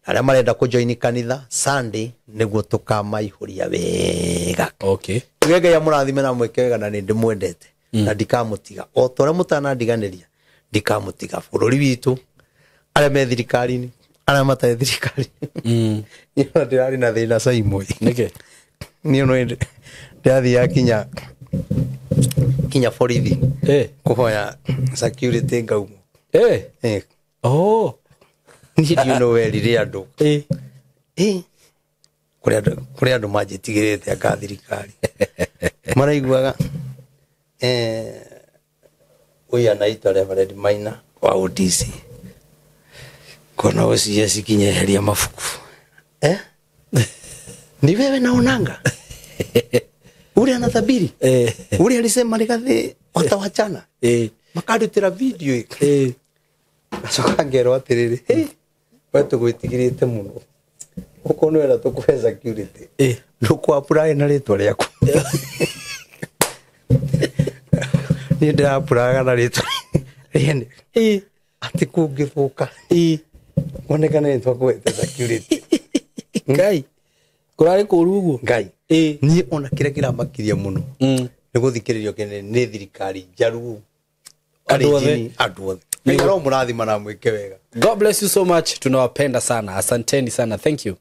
Na arĩa marenda kũjoin kanitha Sunday nĩguo tũkamaihũria wega. Okay. Tuge Ngai amũrathime na mwĩke wega, na nĩ ndĩmwendete na ndikamũtiga, o ta ũrĩa mũtanandiganĩria ndikamũtiga. Bũrũri witũ, arĩa me thirikari-inĩ, arĩa matarĩ thirikari-inĩ, niĩ ona ndĩrarĩ na thĩna Saimo. Nĩkĩ? Niĩ no ndĩrathiaga kinya borithi Ĩ. kũhoya security ngaumwo. Ĩ. Eh, Oh. niĩ ndiũ no werire andũ. Ĩ. Ĩ, kũrĩ andũ manjĩtigĩrĩte anga thirikari maraiguaga ũyũ anaitwa Reverend Maina wa ODC kona ũcio cikinyeheria mabuku eh? Ni wewe naonanga ule anatabiri Eh. ule alisema Rigathi watawachana, Ĩ. makandutĩra video ĩ. Ĩ. Ngacoka ngerwo atĩrĩrĩ, "Hey, we tũgwĩtigĩrĩte mũno, ũkorwo nĩ wenda tũkũhe security, Ĩ. ndũkũ apply na rĩtwa rĩaku." Niĩ ndĩra-apply na rĩtwa rĩene, Ĩ. atĩ kũngĩthũka Ĩ. wonekane nĩ twakũhete security. Ngai. Kũrarĩ kũũru ũguo. Ngai. Ĩ. Niĩ ona kĩrĩa kĩramakirie mũno nĩ gũthikĩrĩrio kĩnene nĩ thirikari njaruo, Andũ othe. Kalenjin, andũ othe. Ngai aromũrathima na mwĩke wega. God bless you so much. Tunawapenda sana. Asanteni sana. Thank you.